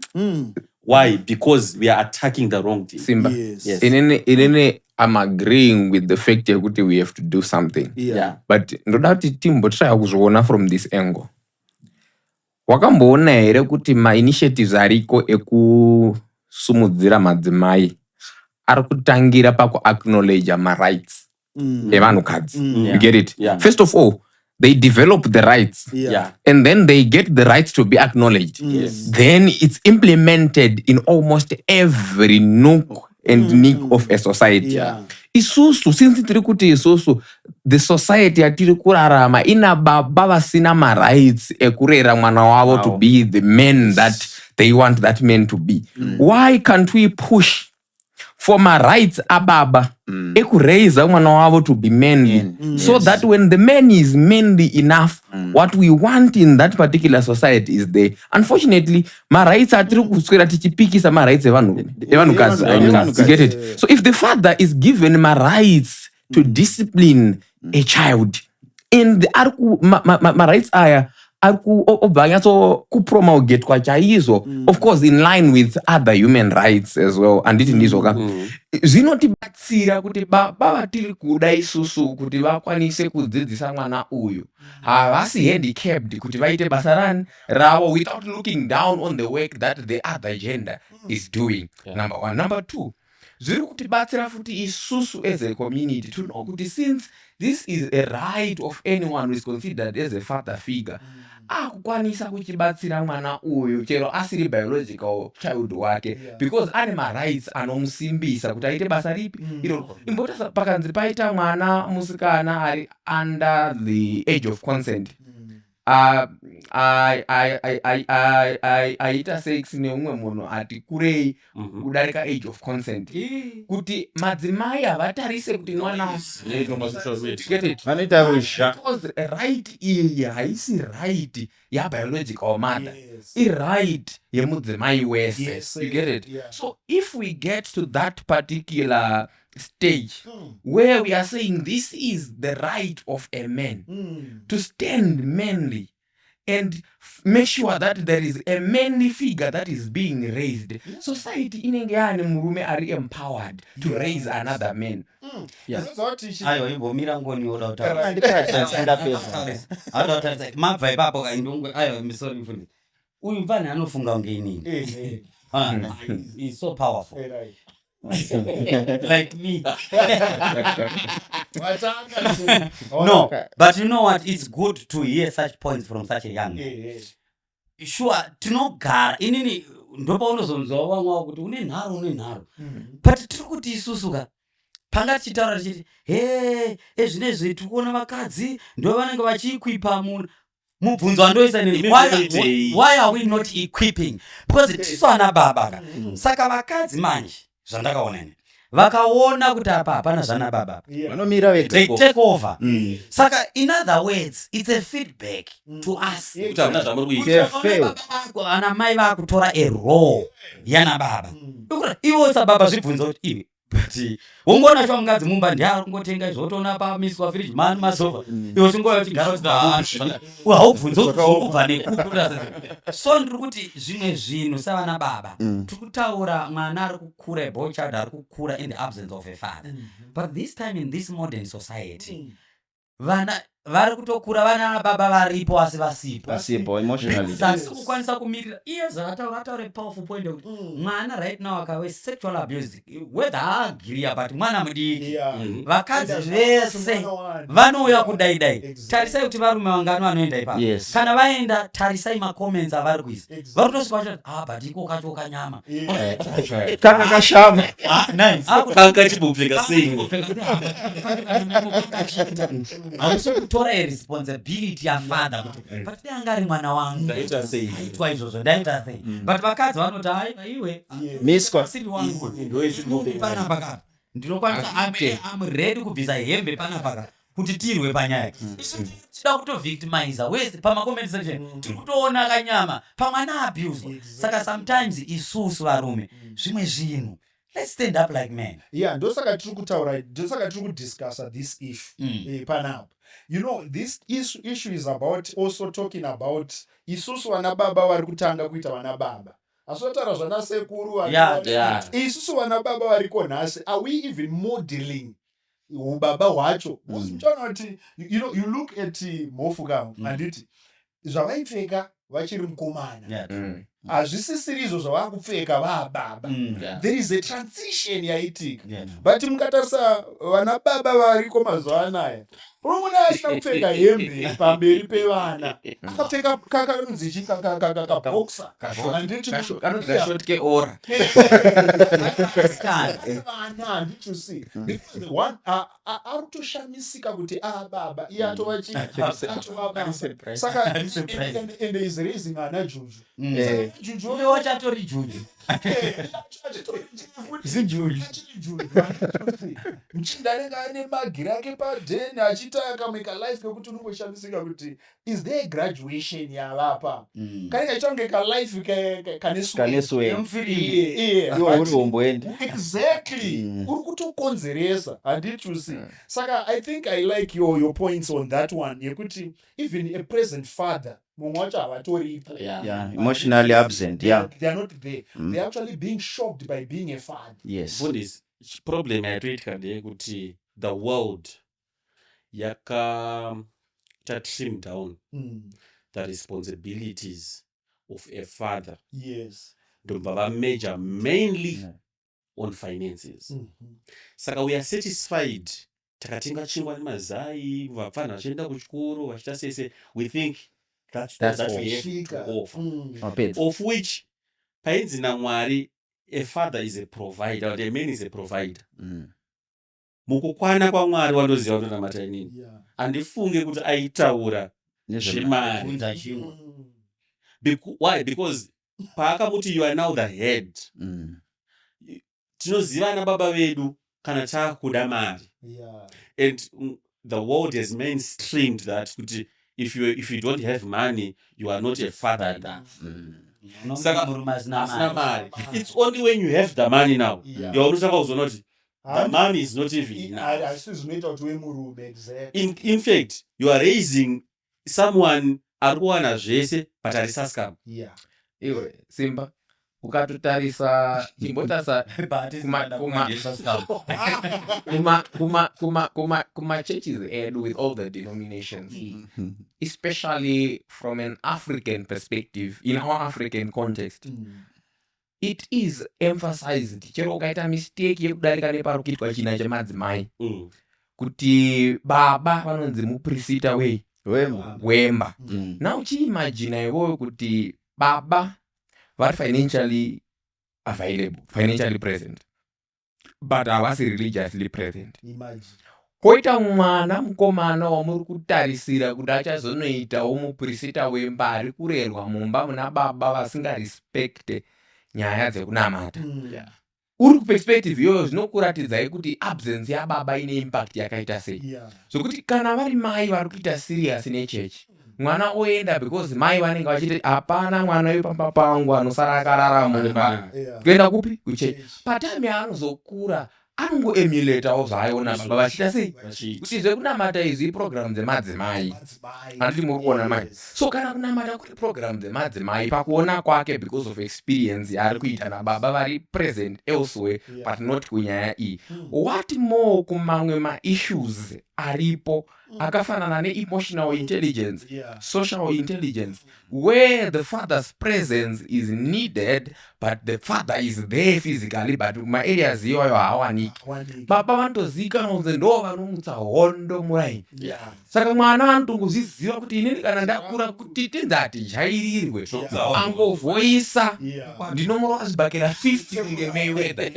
Why? Because we are attacking the wrong thing. Simba. Yes. Yes. Inini I'm agreeing with the fact yekuti we have to do something, but ndoda kuti timbotraya kuzviona from this angle. Wakamboona here kuti mainitiatives ariko ekusumudzira madzimai ari kutangira pakuacknowledge marights evanhukadzi? You get it? Yeah. First of all, they develop the rights and then they get the rights to be acknowledged. Then it's implemented in almost every nook and nick of a society. Isusu, since tiri kuti isusu the society yatiri kurarama ina baba vasina marights ekurera mwana wavo to be the man that they want that man to be, why can't we push for marights ababa ekuraisa mwana wavo to be manly, so that when the man is manly enough, what we want in that particular society is there? Unfortunately, marights atiri kuswera tichipikisa marights evanhu, evanhukadzi, I mean, you get it? So if the father is given marights to discipline a child and ari marights aya ari obva anyatso kupromulgatwa chaizvo, of course in line with other human rights as well, handiti ndizvo ka? Zvinotibatsira kuti baba vatiri kuda isusu kuti vakwanise kudzidzisa mwana uyu havasi handicapped kuti vaite basa rani ravo without looking down on the work that the other gender is doing. Number one. Number two, Zviri kutibatsira futi isusu as a community to know kuti since this is a right of anyone who is considered as a father figure, akukwanisa kuchibatsira mwana uyu chero asiri biological child wake, because ane marights anomusimbisa kuti aite basa ripi iroro. Imbotasa pakanzi paita mwana musikana ari under the age of consent, aita sex neumwe munhu ati kurei kudarika age of consent, kuti madzimai havatarise kuti mwana Zvinoitwa masocial media. Get it? Vanoita ruzha. Because right iyi haisi right yabiological mother, iright yemudzimai wese. You get it? Yeah. So if we get to that particular stage where we are saying this is the right of a man to stand manly and make sure that there is a manly figure that is being raised, society inenge yaane murume ari empowered to raise another man. Yeah. Unoziva kuti Aiwa, imbomira ngoni, yoda kutaura. Ndapedza. Auda kutarisa mabva ipapo ka, aiwa, sorry mfundisi, uyu mfana anofunga kunge inini. Ah, he's so powerful, like me. Watanga. No, but you know what, it's good to hear such points from such a young man. Sure, tinogara inini ndopaunozonzwa vamwe wavo kuti une nharo, une nharo, but tiri kuti isusu ka panga tichitaura tichiti he, ezvinezvi tiri kuona vakadzi ndo vanenge vachiequipa munhu. Mubvunzo wandoisa inini, Imi munoitei? Why are we not equipping? Because tisu ana baba ka. Saka vakadzi manje, zvandakaona ini, vakaona kuti apa hapana zvana baba apa, Vanomira vega. They take over. Saka in other words, it's a feedback to us Kuti hamuna zvamuri kuita. Yeah, kuti failed. vana baba vako, ana mai vakutora a role yana baba. Ikuti iwe sababa zvibvunza kuti iwe, but wongoona shuwa mukadzi mumba ndiye ari kungotenga izvo, wotoona pamiswa firiji mani masofa, iwe uchingouya uchigara uchiti, "Ah, haubvunzi kuti zviri kubva nekupi." So ndiri kuti zvimwe zvinhu savana baba tiri kutaura mwana ari kukura, a boy child ari kukura in the absence of a father, but this time in this modern society vana vari kutokura vana baba varipo asi vasipo. Pasipo emotionally. Hatisi kukwanisa kumirira iye zvaataura. Ataure powerful point yekuti mwana right now akave sexual abuse, whether aagiriya, but mwana mudiki, vakadzi vese vanouya kudai dai. Tarisai kuti varume vangani vanoenda ipapo. Kana vaenda, tarisai macomments avari kuisa. Vari kutosvika vachiti, "Ah, but iko kacho kanyama." Kaka kashama. Kanga kachimbopfeka sei? Hausi kutora a responsibility yafather kuti, but dai anga ari mwana wangu, Ndaita sei? Aitwa izvozvo, ndaita sei? But vakadzi vanoti, "Ai, iwe." Miswa. Asiri wangu. Ndoisiri. Panapa kapa ndinokwanisa, I'm ready kubvisa hembe panapa ka kuti tirwe panyaya. Isu tida kutovictimiza wese pamacomment section, tiri kutoona kanyama pamwana abuse. Saka sometimes isusu varume zvimwe zvinhu, let's stand up like men. Yeah, ndosaka tiri kutaura, ndosaka tiri kudiscussa this issue panapa. This issue is about also talking about isusu vana baba vari kutanga kuita vana baba, asi vataura zvana sekuru isusu vana baba variko nhasi, are we even modeling ubaba hwacho? Because muchaona kuti you look at Mhofu ka, handiti zvavaipfeka vachiri mukomana hazvisisiri izvo zvavakupfeka vaababa. There is a transition yaitika. But mukatarisa vana baba variko mazuva anaya, unoona asina kupfeka hembe pamberi pevana, akapfeka kakanonzi chi kaboxer, handiti? Kanonzi kashort keora. Vana, handiti? You see, because the one ari kutoshamisika kuti a baba iye atova chi, atova baba. Saka and is raising ana Juju. Saka Juju Uye wachatori Juju. Zijuju, muchinda anenge ane magiri ake padheni achiita kamwe kalife kekuti unongoshamisika kuti is there graduation yavapa? Kanenge kachiita kunge kalife kane swag. Kane swag. Yemufirimu. Iwe uri homboendi. Exactly. Uri kutokonzeresa, handiti? You see, saka I think I like your points on that one yekuti even a present father, mumwe wacho havatoripo. Yeah, emotionally absent, yeah. They are not there. They're actually being shocked by being a father. Mfundisi, problem yatoitika ndeyekuti the world yakaita trim down the responsibilities of a father, ndobva vamajor mainly On finances. Saka we are satisfied takatenga chingwa nemazai, vapfanha vachienda kuchikoro, vachiita sese. We think that's all That's that all. we have to Svika. offer, Mapedza. of which painzi naMwari a father is a provider, or a man is a provider. Mukukwana kwaMwari wandoziva kutonamata inini, handifunge kuti aitaura zvemari. Kunza chingwa. Why? Because paakamuti, "You are now the head," tinoziva ana baba vedu kana taakuda mari. And the world has mainstreamed that kuti if you don't have money, you are not a father enough. Unomuti murume asina asina mari. mari. It's only when you have the money now yaunotanga kuzoona kuti the money is not even enough. Hazvisi zvinoita kuti wemurume, exactly. In fact, you are raising someone ari kuwana zvese but ari saskam. Iwe Simba, ukatotarisa, chimbotarisa kuma churches edu with all the denominations, especially from an African perspective, in our African context, it is emphasized, chero ukaita mistake yekudarika nepari kuitwa china chemadzimai, kuti baba vanonzi mupurisita wei? Wemba. Wemba. Now chiimagina iwoyo kuti baba vari financially available, financially present, but havasi religiously present. Imagine. Koita mwana mukomana wamuri kutarisira kuti achazonoitawo mupurisita wemba, ari kurerwa mumba muna baba vasingarespekte nyaya dzekunamata. Uri kuperspective iyoyo, zvinokuratidzai kuti absence yababa ine impact yakaita sei, zvokuti kana vari mai vari kuita serious nechechi, mwana oenda because mai vanenge vachiti, "Hapana mwana wepamba pangu anosara akarara mumba." Kuenda kupi? Kuchechi. Patime yaanozokura, anongoemulatawo zvaaiona baba vachiita sei, kuti zvekunamata izvi iprogramu dzemadzimai. Madzimai. Handiti muri kuona mai? So kana kunamata kuri program dzemadzimai pakuona kwake, because of experience yaari kuita nababa vari present elsewhere, but not kunyaya iyi, what more kumamwe maissues aripo akafanana neemotional intelligence, social intelligence, where the father's presence is needed, but the father is there physically, but maareas iwayo haawaniki. Hawaniki. Baba vanotozivikanwa kunzi ndo vanomutsa hondo muraini. Saka mwana anotongozviziva kuti inini kana ndakura, kuti tinzi hatijairirwe, angovhoisa, ndinomurova zvibhakera 50 kunge Mayweather.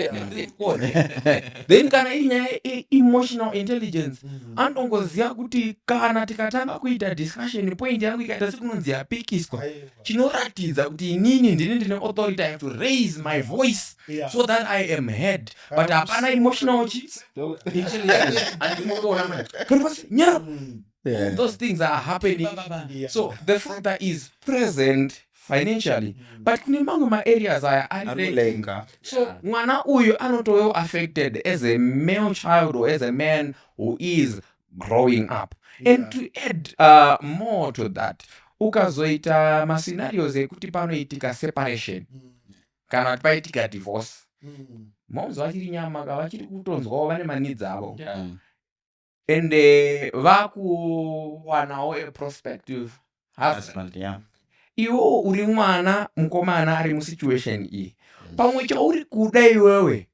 Then kana iri nyaya yeemotional intelligence, anotongoziva kuti kana tikatanga kuita discussion, point yangu ikaita sekunonzi yapikiswa, Aiwa. chinoratidza kuti inini ndini ndine authority, I have to raise my voice so that I am heard. But hapana emotional chi intelligence. Handimokuona manje. Kana pasi, nyara. Those things are happening. So the father is present financially, but kune mamwe maareas aya ari lacking. Arikulenga. So mwana uyu anotovewo affected as a male child or as a man who is growing up. And to add more to that, ukazoita mascenarios ekuti panoitika separation kana kuti paitika divorce, moms vachiri nyama ka, vachiri kutonzwawo, vane maneeds avo, ende vakuwanawo a prospective husband. Husband, yeah. Iwewo uri mwana mukomana ari musituation iyi, pamwe chauri kuda iwewe,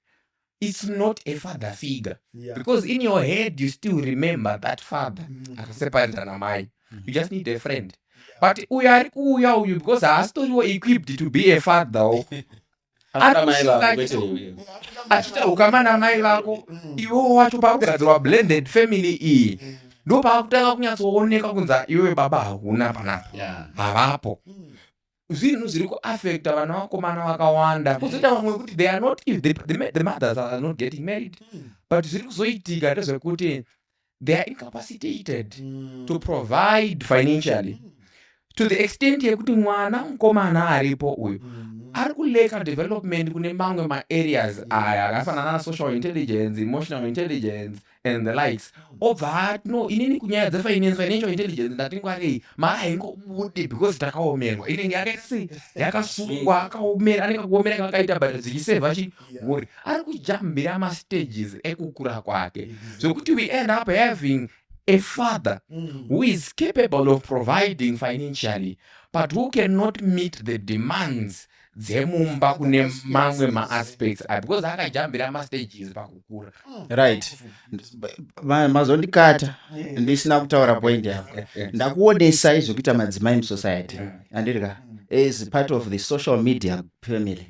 it's not a father figure, because in your head you still remember that father akaseparata namai. You just need a friend, but uyu ari kuuya uyu, because haasitoriwo equipped to be a father wo. Ari mai vako, Ari kwete iwe. Achiita ukama namai vako. Iwewo wacho pakugadzirwa blended family iyi, ndo paakutanga kunyatsooneka kunzi iwewe baba hauna panapa, havapo. Zvinhu zviri kuafecta vana vakomana vakawanda. Kuzoita vamwe kuti they are not, if the mothers are not getting married, but zviri kuzoitika ndezvekuti they are incapacitated to provide financially, to the extent yekuti mwana mukomana aripo uyu ari kulacka development kune mamwe maareas aya akafanana nasocial intelligence, emotional intelligence and the likes. Obva ati, "No, inini kunyaya dzefinance, financial intelligence, ndatingwarei mari haingobudi because takaomerwa." Inenge yakaita sei? Yakasungwa, akaomera, anenge kuomera kakaita, but zvichisevha chimhuri. Ari kujambira mastages ekukura kwake, zvokuti we end up having a father who is capable of providing financially but who cannot meet the demands. Dzemumba kune mamwe maaspects aya, because akajambira mastages pakukura. Right. Mazondikata ndisina kutaura point yako. Ndakuonesai zvekuita madzimai musociety, andirika, as part of the social media family,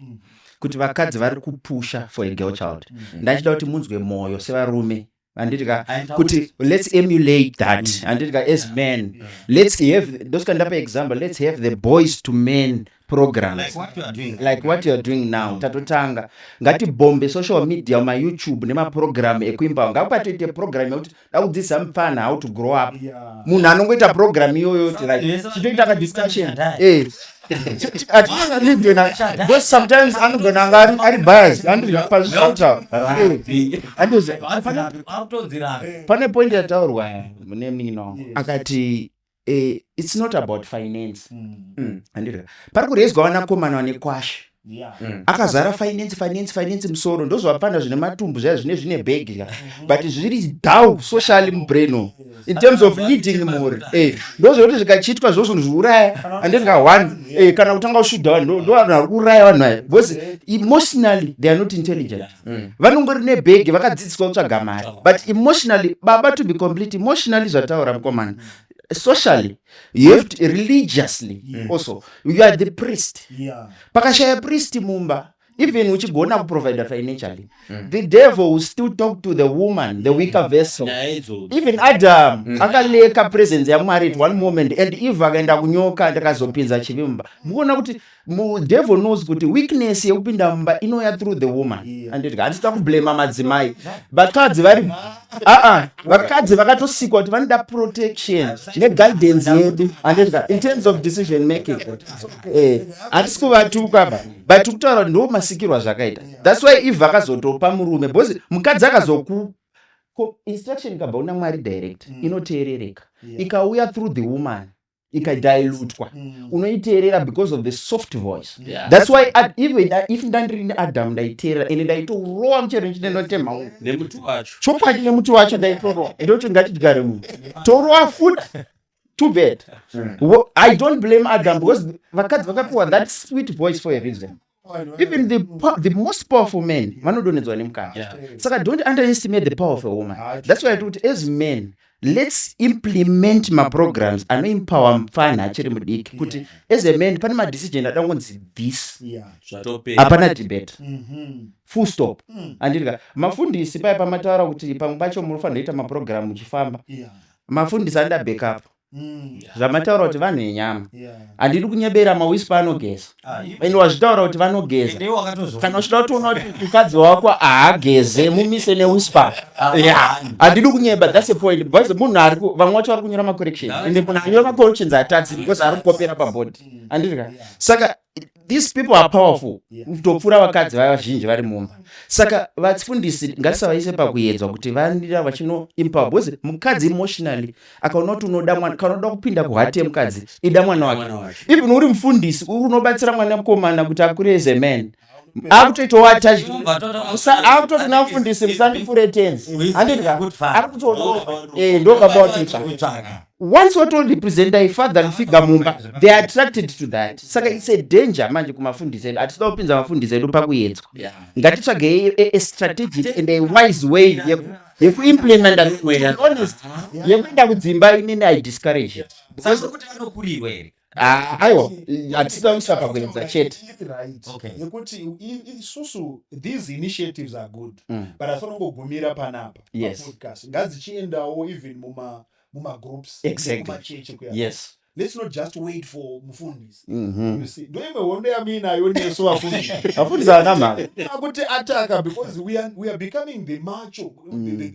kuti vakadzi vari kupusha for a girl child. Ndachida kuti munzwe mwoyo sevarume, anditika, kuti let's emulate that, anditika, as men. Let's have, ndosika ndapa example, let's have the Boys to Men programs. Like what you are doing. Like what you are doing now. Tatotanga, ngatibhombe social media, maYouTube nemaprogram ekuimba. Ngapatoite program yekuti dakudzidzisa mupfana how to grow up. Munhu anongoita program iyoyo kuti like chitoita kadiscussion. Because sometimes anogona anga ari biased, andizvapazvitaura. Pane point yataurwa mune munin'ina wangu, akati it's not about finance. Andiri pari kurezwa vanakomana vane kwasha. Akazara finance, finance, finance musoro. Ndozvapfana zvine matumbu zvaya, zvine bhegi ka, but zviri down socially mubrain in terms of leading mhuri. Ndozvekuti zvikachitwa zvo zvinhu zviuraya, andinga one kana kutanga kushuda vanhu, ndo vanhu vari kuuraya vanhu aya, because emotionally they are not intelligent. Vanongori nebhegi, vakadzidziswa kutsvaga mari, but emotionally, baba, to be complete emotionally, zvataura mukomana, socially you have to, religiously also you are the priest. Pakashaya priest mumba, even uchigona kuprovida financially, the devil will still talk to the woman, the weaker vessel. Nyaya idzodzo. Even Adam akaleka presence yaMwari at one moment, and Eve akaenda kunyoka, ndakazopinza chivi mumba. Mukuona kuti devil knows kuti weakness yekupinda mumba inouya through the woman. Anditi handisida kublema madzimai, vakadzi vari aa, vakadzi vakatosikwa kuti vanoda protection neguidance yedu, anditi, in terms of decision making. Hatisi kuvatuka ba, but kutaura kuti ndo masikirwo azvakaita. That's why Eve akazotopa murume, because mukadzi akazoku instruction ikabva kuna Mwari direct, inoteerereka. Ikauya through the woman, ikadilutwa, unoiteerera because of the soft voice. That's why even if ndandiri neAdam, ndaiteerera, ende ndaitorowa muchero nchinendotema Nemuti wacho. Chokwadi, nemuti wacho ndaitorowa. Ndoti ngatidyare munhu, torowa futi. Too bad. Well, I don't blame Adam, because vakadzi vakapiwa that sweet voice for a reason. Even the most powerful men vanodonhedzwa nemukadzi. Saka don't underestimate the power of a woman. That's why kuti as men, let's implement maprograms anoempower mupfana achiri mudiki, kuti as a man pane madecision ada kungonzi this, Zvatopera. Hapana debate, full stop. Andika mafundisi paya pamataura kuti pamwe pacho munofanira kuita maprogram muchifamba, mafundisi anoda backup. Zvamataura kuti vanhu venyama, handidi kunyebera, maWhisper anogeza, ende wazvitaura kuti vanogeza. Ende wakatozvo Kana uchida kutoona kuti mukadzi wako haageze, mumise neWhisper. Yeah, handidi kunyeba, that's a point, because munhu ari vamwe vacho vari kunyora macorrection, ende munhu anyora macorrections hatadzi, because ari kukopera pabhodhi, handiti ka? Saka these people are powerful kutopfuura vakadzi vaya vazhinji vari mumba. Saka vafundisi ngatisavaise pakuedzwa kuti vanira vachinoempower, because mukadzi emotionally akaona kuti unoda mwana, kana unoda kupinda kuheart yemukadzi, ida mwana wake. Mwana wake. Even uri mufundisi, uri unobatsira mwana mukomana kuti akure as a man, akutoitawo attached. Akutoti namufundisi, "Musandipfure tenzi," handiti ka? Ari kuto ndo baba watitsva. Once watorepresenta a father figure mumba, they are attracted to that. Saka it's a danger manje kumafundisi edu. Hatisida kupinza mafundisi edu pakuedzwa. Ngatitsvagei a strategic and a wise way yekuimplementa. To be honest, yekuenda kudzimba, inini I discourage it. Saka kuti vanokurirwa here? Ah, aiwa, hatisida kuisa pakuedza chete. Iri right. Okay. Yekuti isusu these initiatives are good, but afanongogumira panapa papodcast. Ngadzichiendawo even mumagroups, kumachechi kuya. Let's not just wait for mufundisi. You see, ndo imwe hondo yamuinayo nesu vafundisi. Vafundisi havana mhaka. Akuti ataka because we are becoming the macho,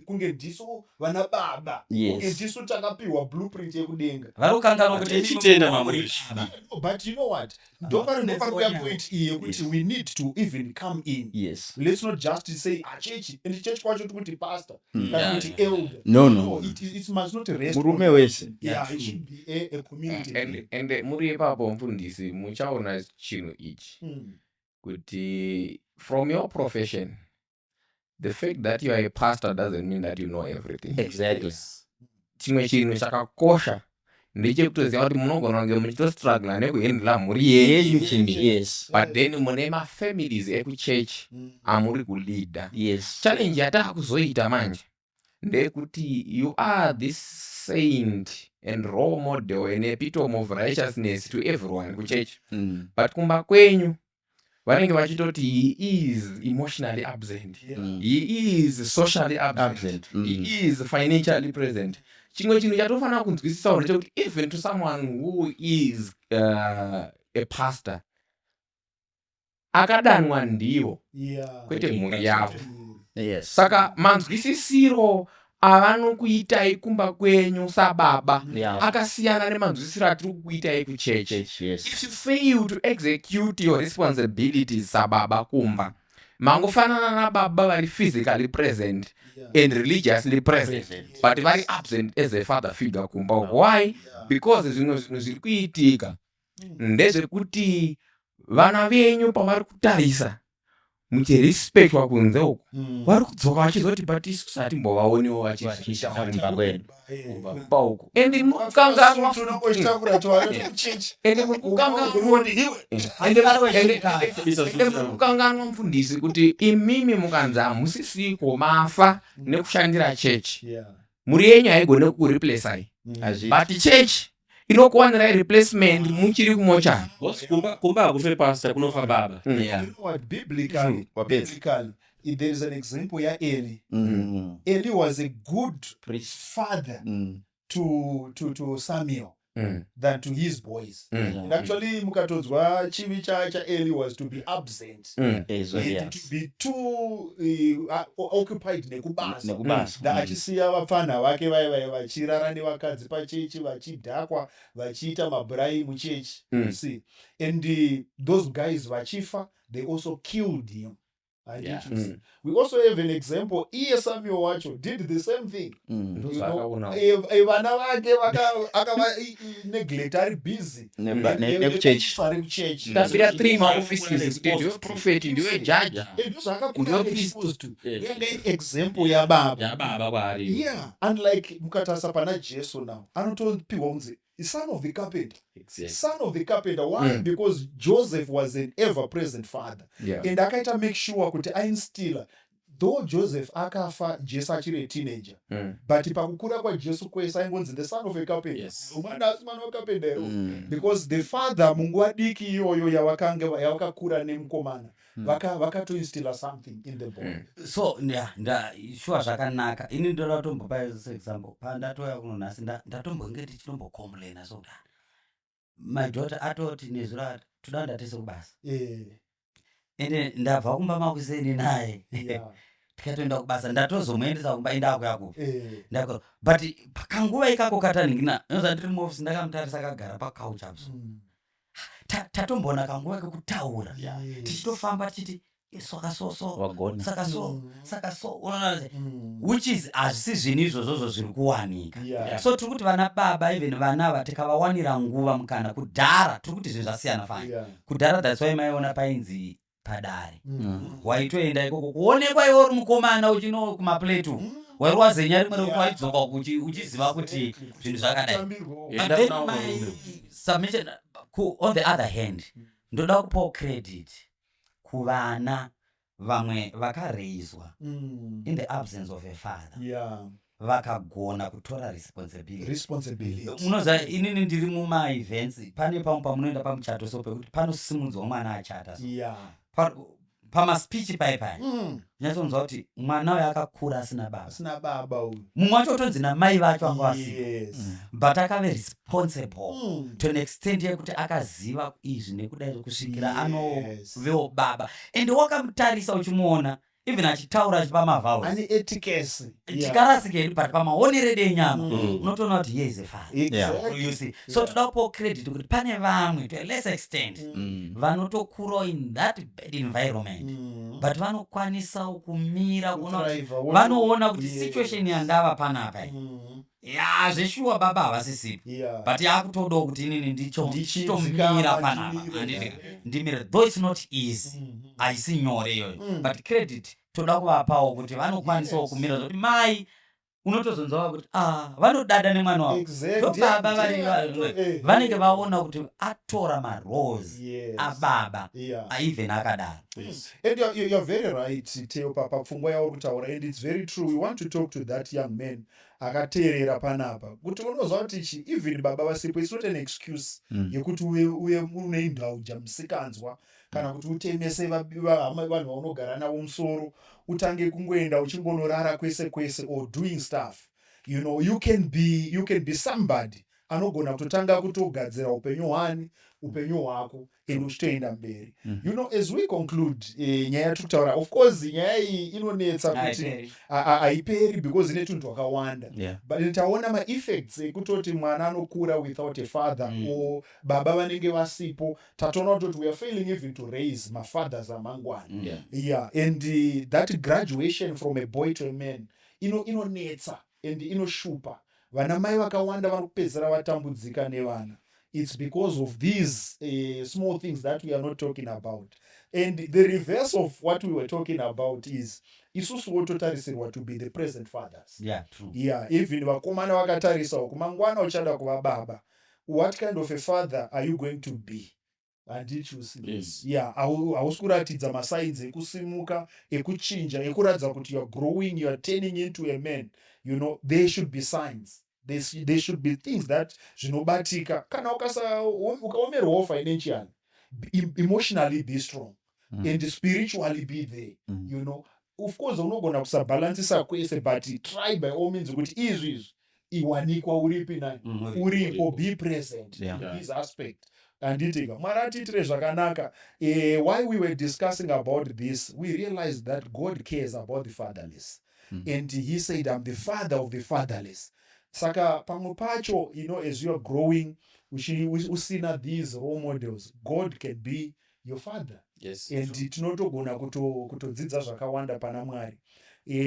kunge ndisu vana baba, kunge ndisu takapiwa blueprint yekudenga. Vari kukanganwa kuti Tichitenda mamuri. No, but you know what, ndopari kuya point iyi yekuti we need to even come in. Let's not just say achechi, and chechi kwacho tikuti pastor kana kuti elder. No. No, it must not rest Murume wese. Yeah, it should be a community thing. And muri ipapo mufundisi, muchaona chinhu ichi, kuti from your profession, the fact that you are a pastor doesn't mean that you know everything. Chimwe chinhu chakakosha. Ndechekutoziva kuti munogona kunge muchitostruggla nekuhandla mhuri yenyu chimbi, but then mune mafamilies ekuchechi amuri kuleada. Challenge yataakuzoita manje ndeyekuti you are this saint and role model and epitome of righteousness to everyone kuchechi, but kumba kwenyu vanenge vachitoti he is emotionally absent, he is socially absent, Absent. He is financially present. Chimwe chinhu chatofanira kunzwisisawo ndechekuti even to someone who is a pastor, akadanwa ndivo, kwete mhuri yavo. Saka manzwisisiro avanokuitai kumba kwenyu sababa akasiyana nemanzwisisiro atiri kukuitai kuchechi. Church, yes. If you fail to execute your responsibilities sababa kumba, mangofanana nababa vari physically present and religiously present, Present. but vari absent as a father figure kumba. Why? Because zvimwe zvinhu zviri kuitika ndezvekuti vana venyu pavari kutarisa muchirespectwa kunze uku, vari kudzoka vachizoti, "But isusu hatimbovaoniwo vachizviita Kumba kwedu. kumba uku." And mukukanganwa ende mukukanganwa ende mukukanganwa, mufundisi, kuti imimi mukanzi hamusisiko, mafa nekushandira chechi, mhuri yenyu haigone kukureplacai. Hazviiti. But chechi inokuwanirai replacement muchiri kumochari. Boss, kumba hakufe pastor, kunofa baba. You know what? Biblically, Wapedza. biblically, there is an example yaEli. Eli was a good Priest. father to Samuel than to his boys. And actually, mukatonzwa chivi chaEli was to be absent. Ezvo, And to be too occupied nekubasa. Nekubasa. Da achisiya vapfanha vake vaya vaya vachirara nevakadzi pachechi, vachidhakwa, vachiita mabhurai muchechi. You see, and those guys vachifa, they also killed him. You see? We also have an example, iye Samuel wacho did the same thing. Ndozvaakaonawo. Vana vake akava neglect ari busy Nekuchechi. ari kuchechi. Tambira three maoffices kuti ndiwe prophet, ndiwe judge, Ndozvaakakura ndiwe priest. exposed to. Yanga iri example yababa. Yababa kwaari. Yeah, unlike mukatarisa pana Jesu now, anotopiwa kunzi son of the carpenter. Son of the carpenter, why? Because Joseph was an ever present father and akaita make sure kuti ainstilla. Though Joseph akafa Jesu achiri a teenager, but pakukura kwaJesu kwese aingonzi the son of a carpenter. Mwana asi mwana wacarpenter here, because the father munguva diki iyoyo yavakange yavakakura nemukomana, vakatoinstilla something in the boy. So yeah, nda shuwa zvakanaka. Ini ndoda kutombopa example. Pandatouya kuno nhasi, ndatombonge ndichitombocomplaina, so kuti, ah, my daughter atoti nezuro ati toda ndatese kubasa. Ende ndabva kumba makuseni naye, tikatoenda kubasa, ndatozomuendesa kumba, indakuya kupi? Ndako, but pakanguva ikako katanhingina noza ndiri muofisi, ndakamutarisa akagara pacouch apo. Tatomboona kanguva kekutaura, tichitofamba tichiti, "Eh, saka so so Wagona. Saka so saka so," unoona sei? Which is hazvisi zvinhu izvozvozvo zviri kuwanika. So tiri kuti vana baba, even vana ava, tikavawanira nguva, mukana. Kudhara, tiri kuti zvinhu zvasiyana, fine. Kudhara, that's why maiona painzi padare. Waitoenda ikoko kuonekwa iwe uri mukomana uchino kumaplateau, wairwa zenya rimwe rekuti waidzoka uchiziva kuti zvinhu zvakadai. Kutambirwawo. But then my submission, on the other hand, ndoda kupawo credit kuvana vamwe vakareizwa in the absence of a father, vakagona kutora responsibility. Responsibility. Munoziva, inini ndiri mumaevents, pane pamwe pamunoenda pamuchato, so pekuti panosimudzwa mwana achata, so pamaspeech pai pai, unyatsonzwa kuti mwana uyu akakura asina baba. Asina baba uyu. Mumwe wacho utonzi namai vacho anga vasipo, but akave responsible to an extent yekuti akaziva izvi nekudai kusvikira anovewo baba. And wakamutarisa uchimuona, even achitaura, achipa mavows, Ane etiquette. Tikarasika hedu, but pamaonero edu enyama, unotoona kuti he is a father. You see? So toda kupawo credit kuti pane vamwe, to a less extent, vanotokurawo in that bad environment, but vanokwanisawo kumira kuona kuti Kuthrive, vanoona kuti situation yandava panapa iyi, ya zveshuwa baba havasisipo, but yakutodawo kuti inini Ndichidzikama, ndichitomira panapa. ndimire. Handiti? Ndimire, though it's not easy, haisi nyore iyoyo, but credit toda kuvapawo kuti vanokwanisawo kumira, zvokuti mai Unotozonzwa kuti, ah, vanodada nemwana wavo. Ndobaba vari vanenge vaona kuti atora maroles ababa, even akadaro. And you're very right, Teo, papfungwa yauri kutaura, and it's very true. We want to talk to that young man akateerera panapa, kuti unoziva kuti chi even baba vasipo, it's not an excuse yekuti uye unoindauja musikanzwa kana kuti utemese vanhu vaunogara navo musoro, utange kungoenda uchingonorara kwese kwese or doing stuff. You can be somebody anogona kutotanga kutogadzira upenyu hwani, upenyu hwako, and uchitoenda mberi. As we conclude, nyaya yatiri kutaura, of course nyaya iyi inonetsa kuti Haiperi. Haiperi because ine tunhu twakawanda, but taona maeffects ekutoti mwana anokura without a father or baba vanenge vasipo. Tatoona kutoti we are failing even to raise mafathers amangwana. Yeah, and that graduation from a boy to a man inonetsa and inoshupa. Vana mai vakawanda vari kupedzisira vatambudzika nevana. It's because of these small things that we are not talking about. And the reverse of what we were talking about is isusuwo totarisirwa to be the present fathers. Yeah, true. Yeah, even vakomana vakatarisawo kumangwana uchada kuva baba, what kind of a father are you going to be? Handichusi? Yes. Yeah, hausi kuratidza masigns ekusimuka, ekuchinja, ekuratidza kuti you are growing, you are turning into a man. There should be signs, there should be things that zvinobatika. Kana ukaomerwawo financially, emotionally be strong and spiritually be there. Of course unogona kusabhalansisa kwese, but try by all means kuti izvi izvi iwanikwa uripi nani, uripo, be present in this aspect, handitika? Mwari atiitire zvakanaka. Why we were discussing about this, we realized that God cares about the fatherless and he said, "I'm the father of the fatherless." Saka pamwe pacho, as you are growing, usina these role models, God can be your father. And tinotogona kutodzidza zvakawanda pana Mwari.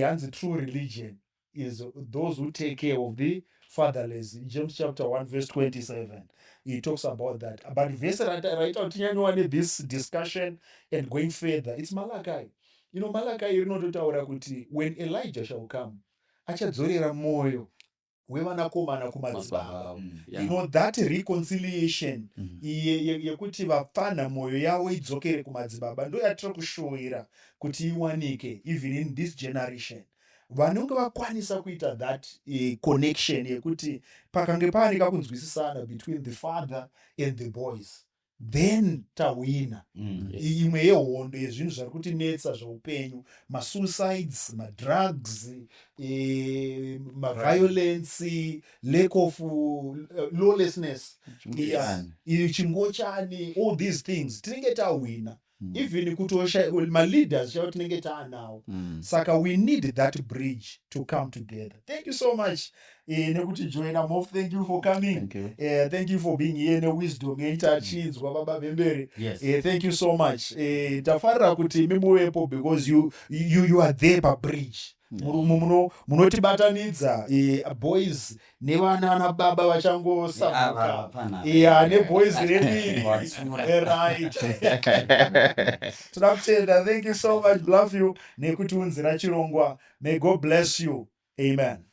Hanzi true religion is those who take care of the fatherless. James chapter 1 verse 27, he talks about that. But vhese raita kuti tinyanyowa this discussion and going further, it's Malachi. Malachi rinototaura kuti when Elijah shall come, achadzorera mwoyo wevanakomana kumadzibaba. That reconciliation yekuti vapfana mwoyo yavo idzokere kumadzibaba ndo yatiri kushuwira kuti iwanike even in this generation. Vanenge vakwanisa kuita that connection yekuti pakange paane kakunzwisisana between the father and the boys, then tahwina. Imwe yehondo yezvinhu zvari kutinetsa zveupenyu, masuicides, madrugs, maviolence, lack of lawlessness, yeah, chingochani, all these things, tinenge tahwina. Even kutosha maleaders chavo tinenge taanawo. Saka we need that bridge to come together. Thank you so much nekuti joina. Mof, thank you for coming. Thank you. Thank you for being here newisdom yeitachinzwa baba vemberi. Thank you so much. Tafarira kuti imi muvepo because you are there pabridge. Munotibatanidza boys nevana ana baba vachangosamuka, yeah, neboys redu. Watsura. Right, toda kutenda. Thank you so much, love you, nekutiunzira chirongwa. May God bless you. Amen.